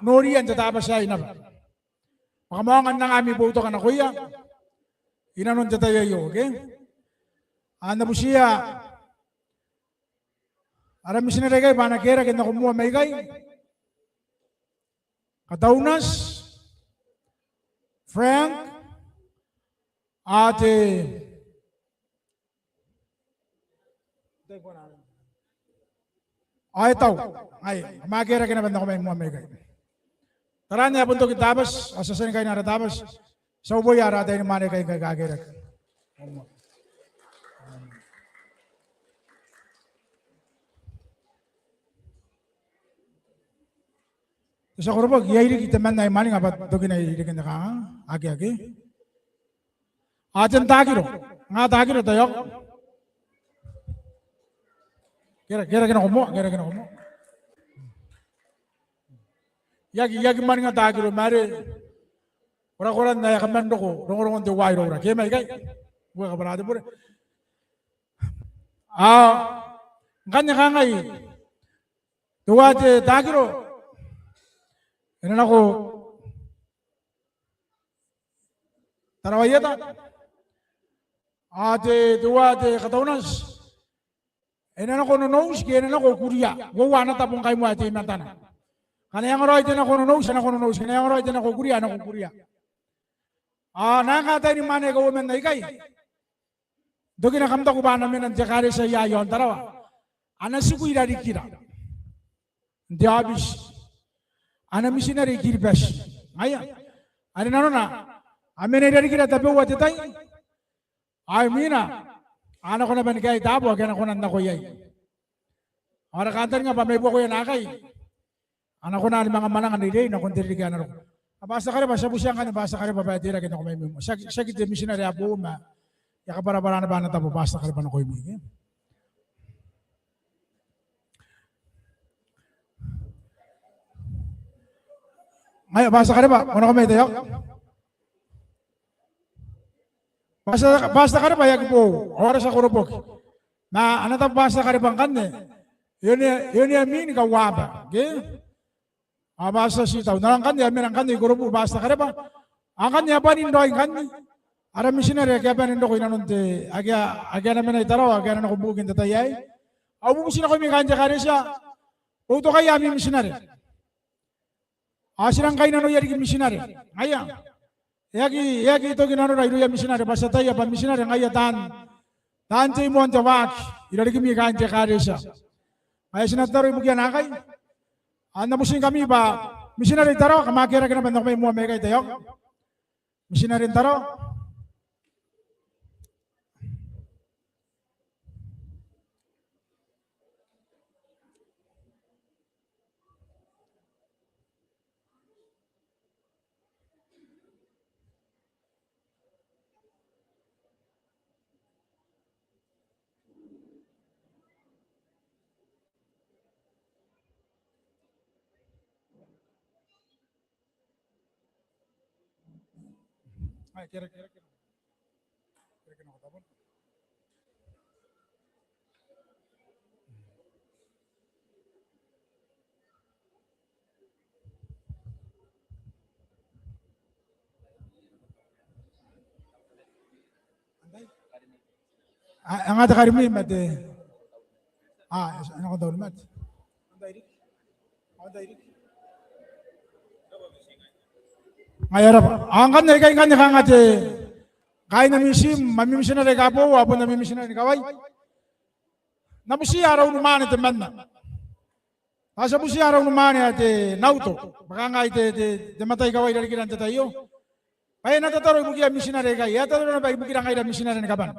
noria n te Tabati aei naba. Bwa kam aonga n anga ami boutoka nakoia inanon te tai aio, okay? Ao N na butiia ara mitinare aikai bwa a na kerake n nako moa mai ikai. Kataunati, Frank, ao te, ao e tau. Ai, kam a kerake naba n nako mai moa mai ikai. Taraan ae bon toki n Tabati, ao ti a tia ni kaina ara Tabati. Ti a uboia ara ataeinimwaane aikai ngkai a kerake. Te tia koroboki, iai riki temanna ae mwaninga bwa tokina e reke n te kanganga? Akea, akea. Ao ten takiro. Nga takiro taeao. Kerake, kerake nako moa, kerake nako moa. I aki, I aki mwaninga takiro ma are korakoran ae kaman roko rongorongon teuaei iroura. Ke mai ikai. Bwa e kabwara te bure. Ao ngkanne kangai, teuae te takiro e na nako Tarawa Ieta. Ao te, teuae te Kataunati e na nako Nonouti ke e na nako Kuria. Uoua ana tabo ngkai moa ae te imatana. Ngkana e anga raoi te nako Nonouti, e nako Nonouti. Ngkana e anga raoi te nako Kuria, e nako Kuria. Ao naake a ataeinimwaane aika uoman aikai, n tokina kam taku bwa a na mena n te ekaretia aei i aon Tarawa, a na tiku i rarikira n te aobiti ana mitinare i Kiribati. Ngaia are nanona a mena i rarikira tabeua te tai. Ao imwina a nako naba ni kaea taabo ake a na kona n nako iai. Ao ara kantaninga bwa mai buakoia naakai a na kona ni manga mwananga n reirei nakon te ririki ae na roko. Ao Batitia Kareba, ti a butia ngkanne Batitia Kareba bwa e teirake nako mai moa. Tiaki, tiaki te mitinare ae boou ma e a kabwarabwara naba ana tabo Batitia Kareba nakoimi, ke? Ngaia Batitia Kareba, ko nako mai taeao. Batitia, Batitia Kareba e aki boou, ao ara tia koroboki. Ma ana tabo Batitia Kareba ngkanne Ionia, Ionia Min Kauaba, ke? Ao bwa ti a ti tau. N aron ngkanne, a mena ngkanne i Korobu, bwa ti a karaba. Ao ngkanne a bane n raoi ngkanne ara mitinare ake a bane n roko inanon te, ake a, ake a na mena i Tarawa, ake a na nako bukin te tai aei. Au bubuti nakoimi kaain te ekaretia, boutokaia ami mitinare. Ao ti rang kainnanoia riki mitinare. Ngaia. E aki, e aki toki nanora irouia mitinare, bwa ti ataia bwa mitinare ngaia taan, taan tei moan te waaki irarikimi kaain te ekaretia. Ngaia ti na tataro ibukia naakai. Ao N na butiingkami bwa mitinare i Tarawa, kam a kerake naba n nako mai moa maikai, taiaoka. Mitinare n Tarawa. A, e nga te karimwi ma te, a, e nako n taunimate. Ngaia raba. Ao ngkanne aikai ngkanne kanga te, kaain ami tiim, ami mitinare aika boou, ao bon ami mitinare ni kawai. N na butiia ara unimwaane temanna. Ao ti a butiia ara unimwaane ae te Nauto, bwa kanga ai te, te, te mataikawai i rarikira n te tai aio. Bwa e na tataro ibukia mitinare aikai, e a tataro naba ibukira ngaira mitinare ni kabane.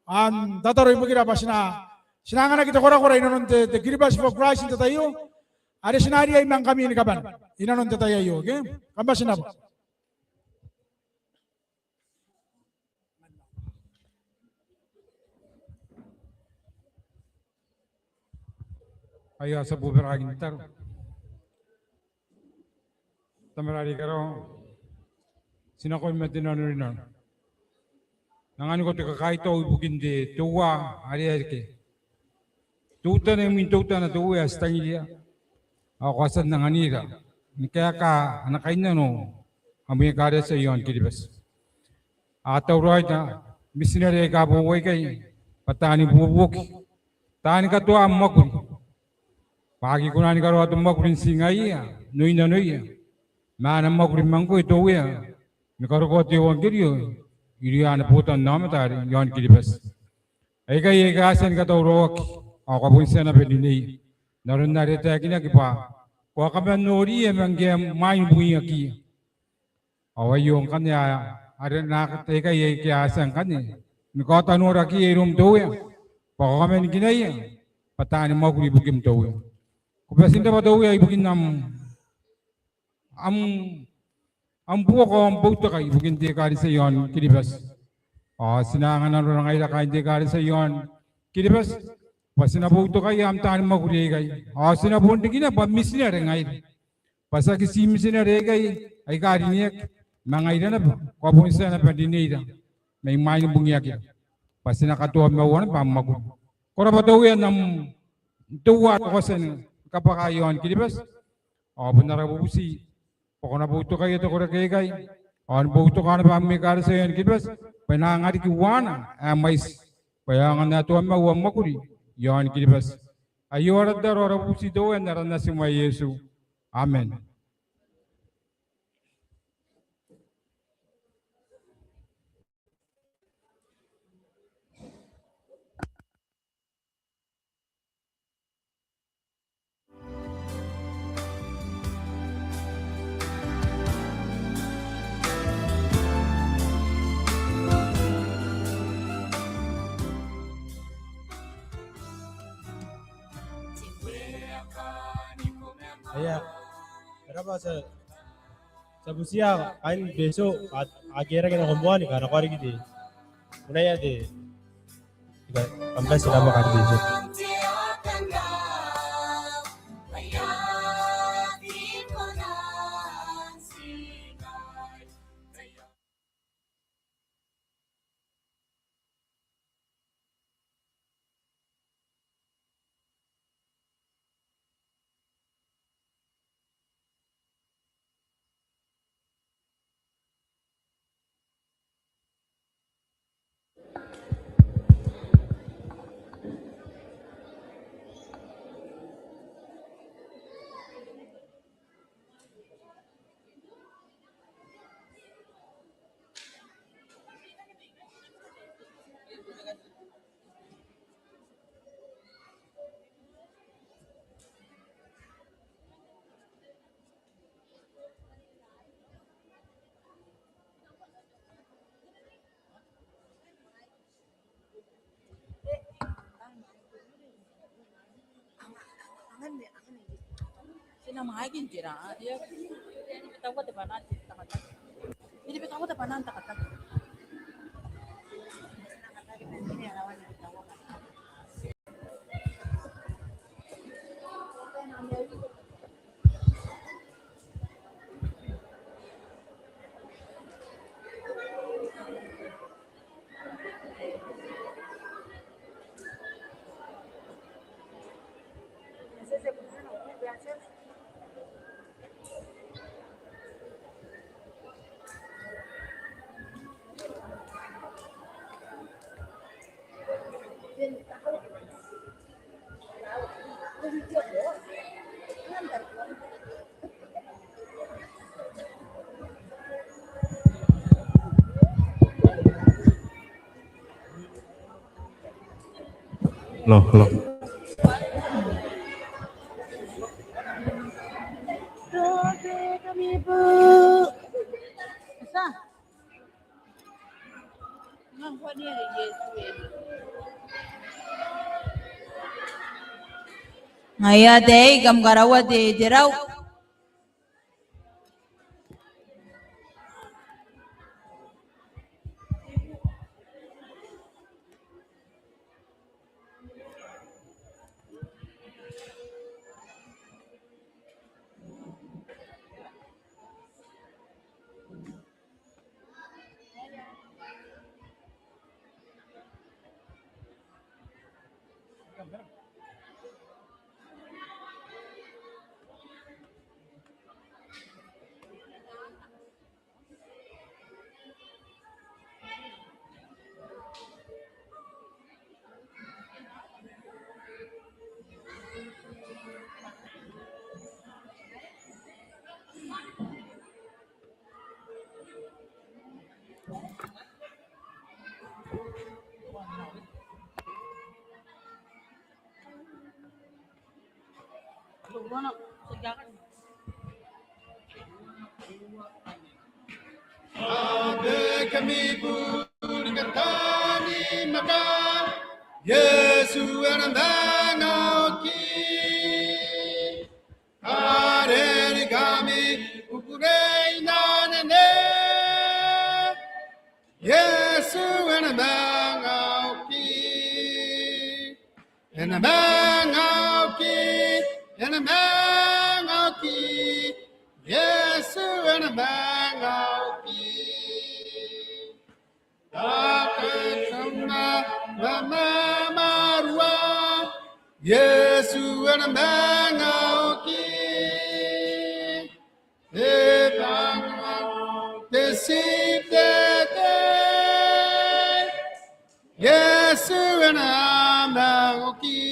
Ao n tataro ibukira bwa ti na, ti na anganaki te korakora inanon te, te Kiribati for Christ n te tai aio. Are ti na riai ma ngkami ni kabane inanon te tai aio, ke? Kam bati n rabwa. Aio ti a bobaraaki n tataro. Tamara are i karawa, ti nakoim ma te nanorinano. N anganiko te kakaitau ibukin te, te uaa are e a reke. Teutana imwin teutana te Uea ae ti tangiria. Ao ko a tia n anganira ni kaeka ana kainnano am ekaretia i aon Kiribati. A tauraoi mitinare aika boou aikai bwa taani buobuoki, taani katoa mwakuri. Bwa a aki kona ni karaoa te mwakuri n tii ngaiia, n oin nanoia, ma a na mwakuri ma ngkoe te Uea ni karokoa te euangkerio irouia ana botannaomata are i aon Kiribati. Aikai aika a tia ni katauraoaki, ao ko a bon tia naba n rinei n aron are e taekinaki bwa ko a kaman noriia ma ngke a mwaai ni bungiakiia. Ao aio ngkanne a, are naake aikai aika a tia ngkanne ni kaota noraki iroum te Uea, bwa ko a kaman kinaia bwa taani mwakuri ibukim te Uea. Ko bati n rabwa te Uea ibukin am am, am buoka ao am boutoka ibukin te ekaretia i aon Kiribati. Ao ti na anga nanora ngaira kaain te ekaretia i aon Kiribati bwa ti na boutokaia am taani mwakuri aikai. Ao ti na bon riki naba bwa mitinare ngaira. Bwa tiaki ti mitinare aikai aika rineaki, ma ngaira naba ko a bon tia naba n rineira mai mwaai ni bungiakira, bwa ti na katoa maua naba am mwakuri. Ko rabwa te Uea n am, te uaa ae ko a tia ni kabwaka i aon Kiribati. Ao bon ara bubuti bwa ko na boutokaia te koraki aikai, ao ni boutoka naba am ekaretia i aon Kiribati, bwa e na anga riki uaana ae mwaiti, bwa e aonga n atoa maua am mwakuri i aon Kiribati. Aio ara tataro, ara bubuti te Uea, n aran Natim ae Iesu. Amen. Aia, e rabwa, ti a Ti a butiia kaain Betio, a, ake a reke nako moa ni kanakoa riki te, kunaia te, kam bati n rabwa kaain Betio. Ina makin tera, ia. Tawa te bana, takataka. Ina tawa te bana, takataka. Hello, hello. Ngaia, tei, kam karaua te, te rau. Ao te kami buri katani maka, Iesu ana manga oki. Are ni kami kukurei nanene, Iesu ana manga oki. Ana manga oki, ana manga oki, Iesu ana manga oki. Takaitau ma, ma, ma, marua, Iesu ana manga oki. E bang te siptete, Iesu ana manga oki.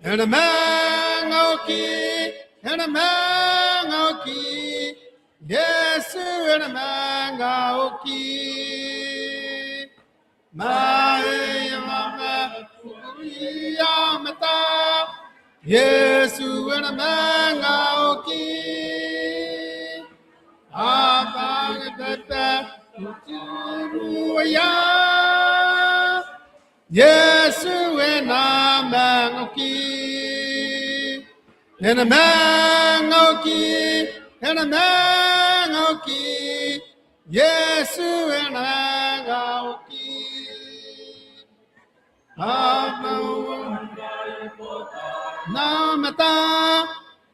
Ana manga oki, ana manga oki, Iesu ana manga oki. Mai mama kukuria mata, Iesu ana manga oki. Abang pepe kukuria, Iesu ana manga oki. Ana manga oki, ana manga oki, Iesu ana manga oki. Abau na mata,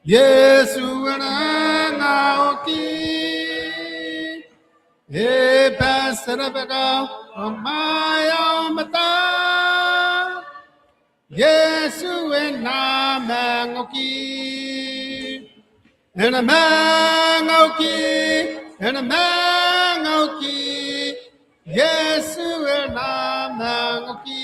Iesu ana manga oki. E basa rabaka o mai au mata, Iesu ana manga oki. Ana manga oki, ana manga oki, Iesu ana manga oki.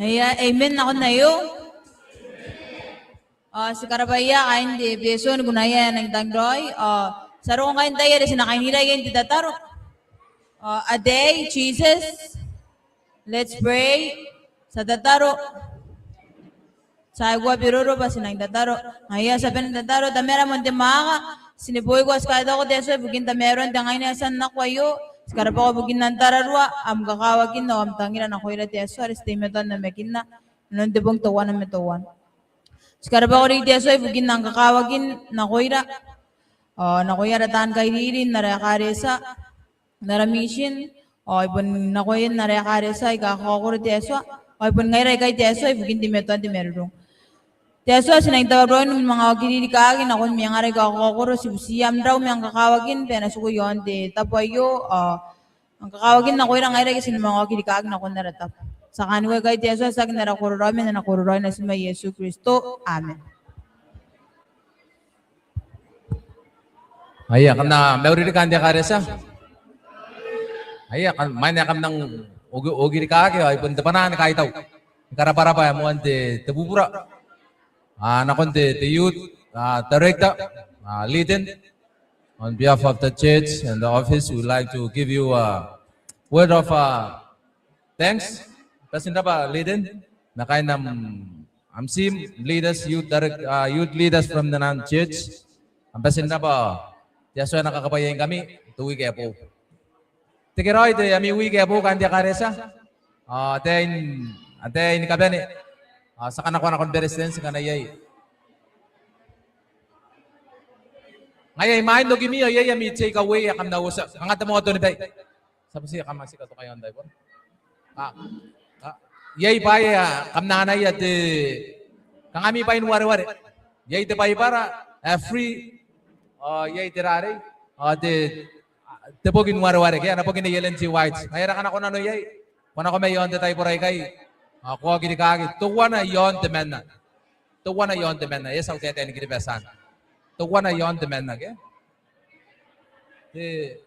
Ia, amen nakon aio. Ao ti karabaia kaain te beeton kunaia ae nang tangiraoi. Ao ti a roko ngkai n tai are ti na kainira iai n te tataro. Ao, a day, Jesus. Let's pray. Ti a tataro. Ti a uabiroro bwa ti nang tataro. Ngaia ti a bane n tataro. Tamara ae moan te mwaaka, ti neboiko, ti kaitauko te Atua ibukin tamaroan te ngaina ae ti a nako aio. Ti karabwako ibukin am tararua, am kakawakin ao am tangira nakoira te Atua are ti teimatoa n namakinna inanon te bong teuana ma teuana. Ti karabwako riki te Atua ibukin am kakawakin nakoira, ao nakoia ara taan kairiri n ara ekaretia, n ara mition, ao ai bon nakoia n ara ekaretia aika kakaokoro te Atua, ao ai bon ngaira aikai te Atua ibukin teimatoan te marurung. Te Atua, ti nang tauraoi ni manga okiri rikaaki nakon mwengara aika kakaokoro, ti butiia am rau ma am kakawakin bwa e na tiku iaon te tabo aio, ao am kakawakin nakoira ngaira aika ti na manga okiri rikaaki nakon ara tabo. Ti a kaaniko aikai te Atua, tiaki n ara kororaoi ma n ana kororaoi Natim ae Iesu Kristo. Amen. Aia, kam na mauri riki kaain te ekaretia. Aia, kam, imwain ae kam nang oki, okiri rikaaki, ao ai bon te bwanaa ni kaitau ni karabwarabwa ae moan te, te bubura. Ah, nakon te, te youth, ah, director, ah, Liden. On behalf of the church and the office, we would like to give you a word of, uh, thanks. Bati n rabwa, Liden, ma kaain am, am team leaders, youth direct, uh, youth leaders from the Nun Church. Kam bati n rabwa, te Atua e na kakabwaiaingkami te wiki ae boou. Tekeraoi te ami wiki ae boou kaain te ekaretia. Ao ataei, ataei ni kabane, ao ti a kanakoa nakon beretitenti ngkana iai. Ngaia imwain okimi ao iai ami take away ae kam na uotia. Kanga te moto ni bwai. Ti a butiia kam a tii katoka iaon taibora. Ah, ah, iai bwaai ae kam na anaia te, kanga ami bwai ni wareware. Iai te Baibara ae free, ao iai te rarei, ao te, te boki ni wareware ke ana boki Nei Ellen G. White. Ngaia are ko nako nano iai, ko nako mai iaon te taibora ikai, ao ko okiri rikaaki. Teuana iaon temanna. Teuana iaon temanna. E a tia au taetae ni Kiribati anne. Teuana iaon temanna ke? Te,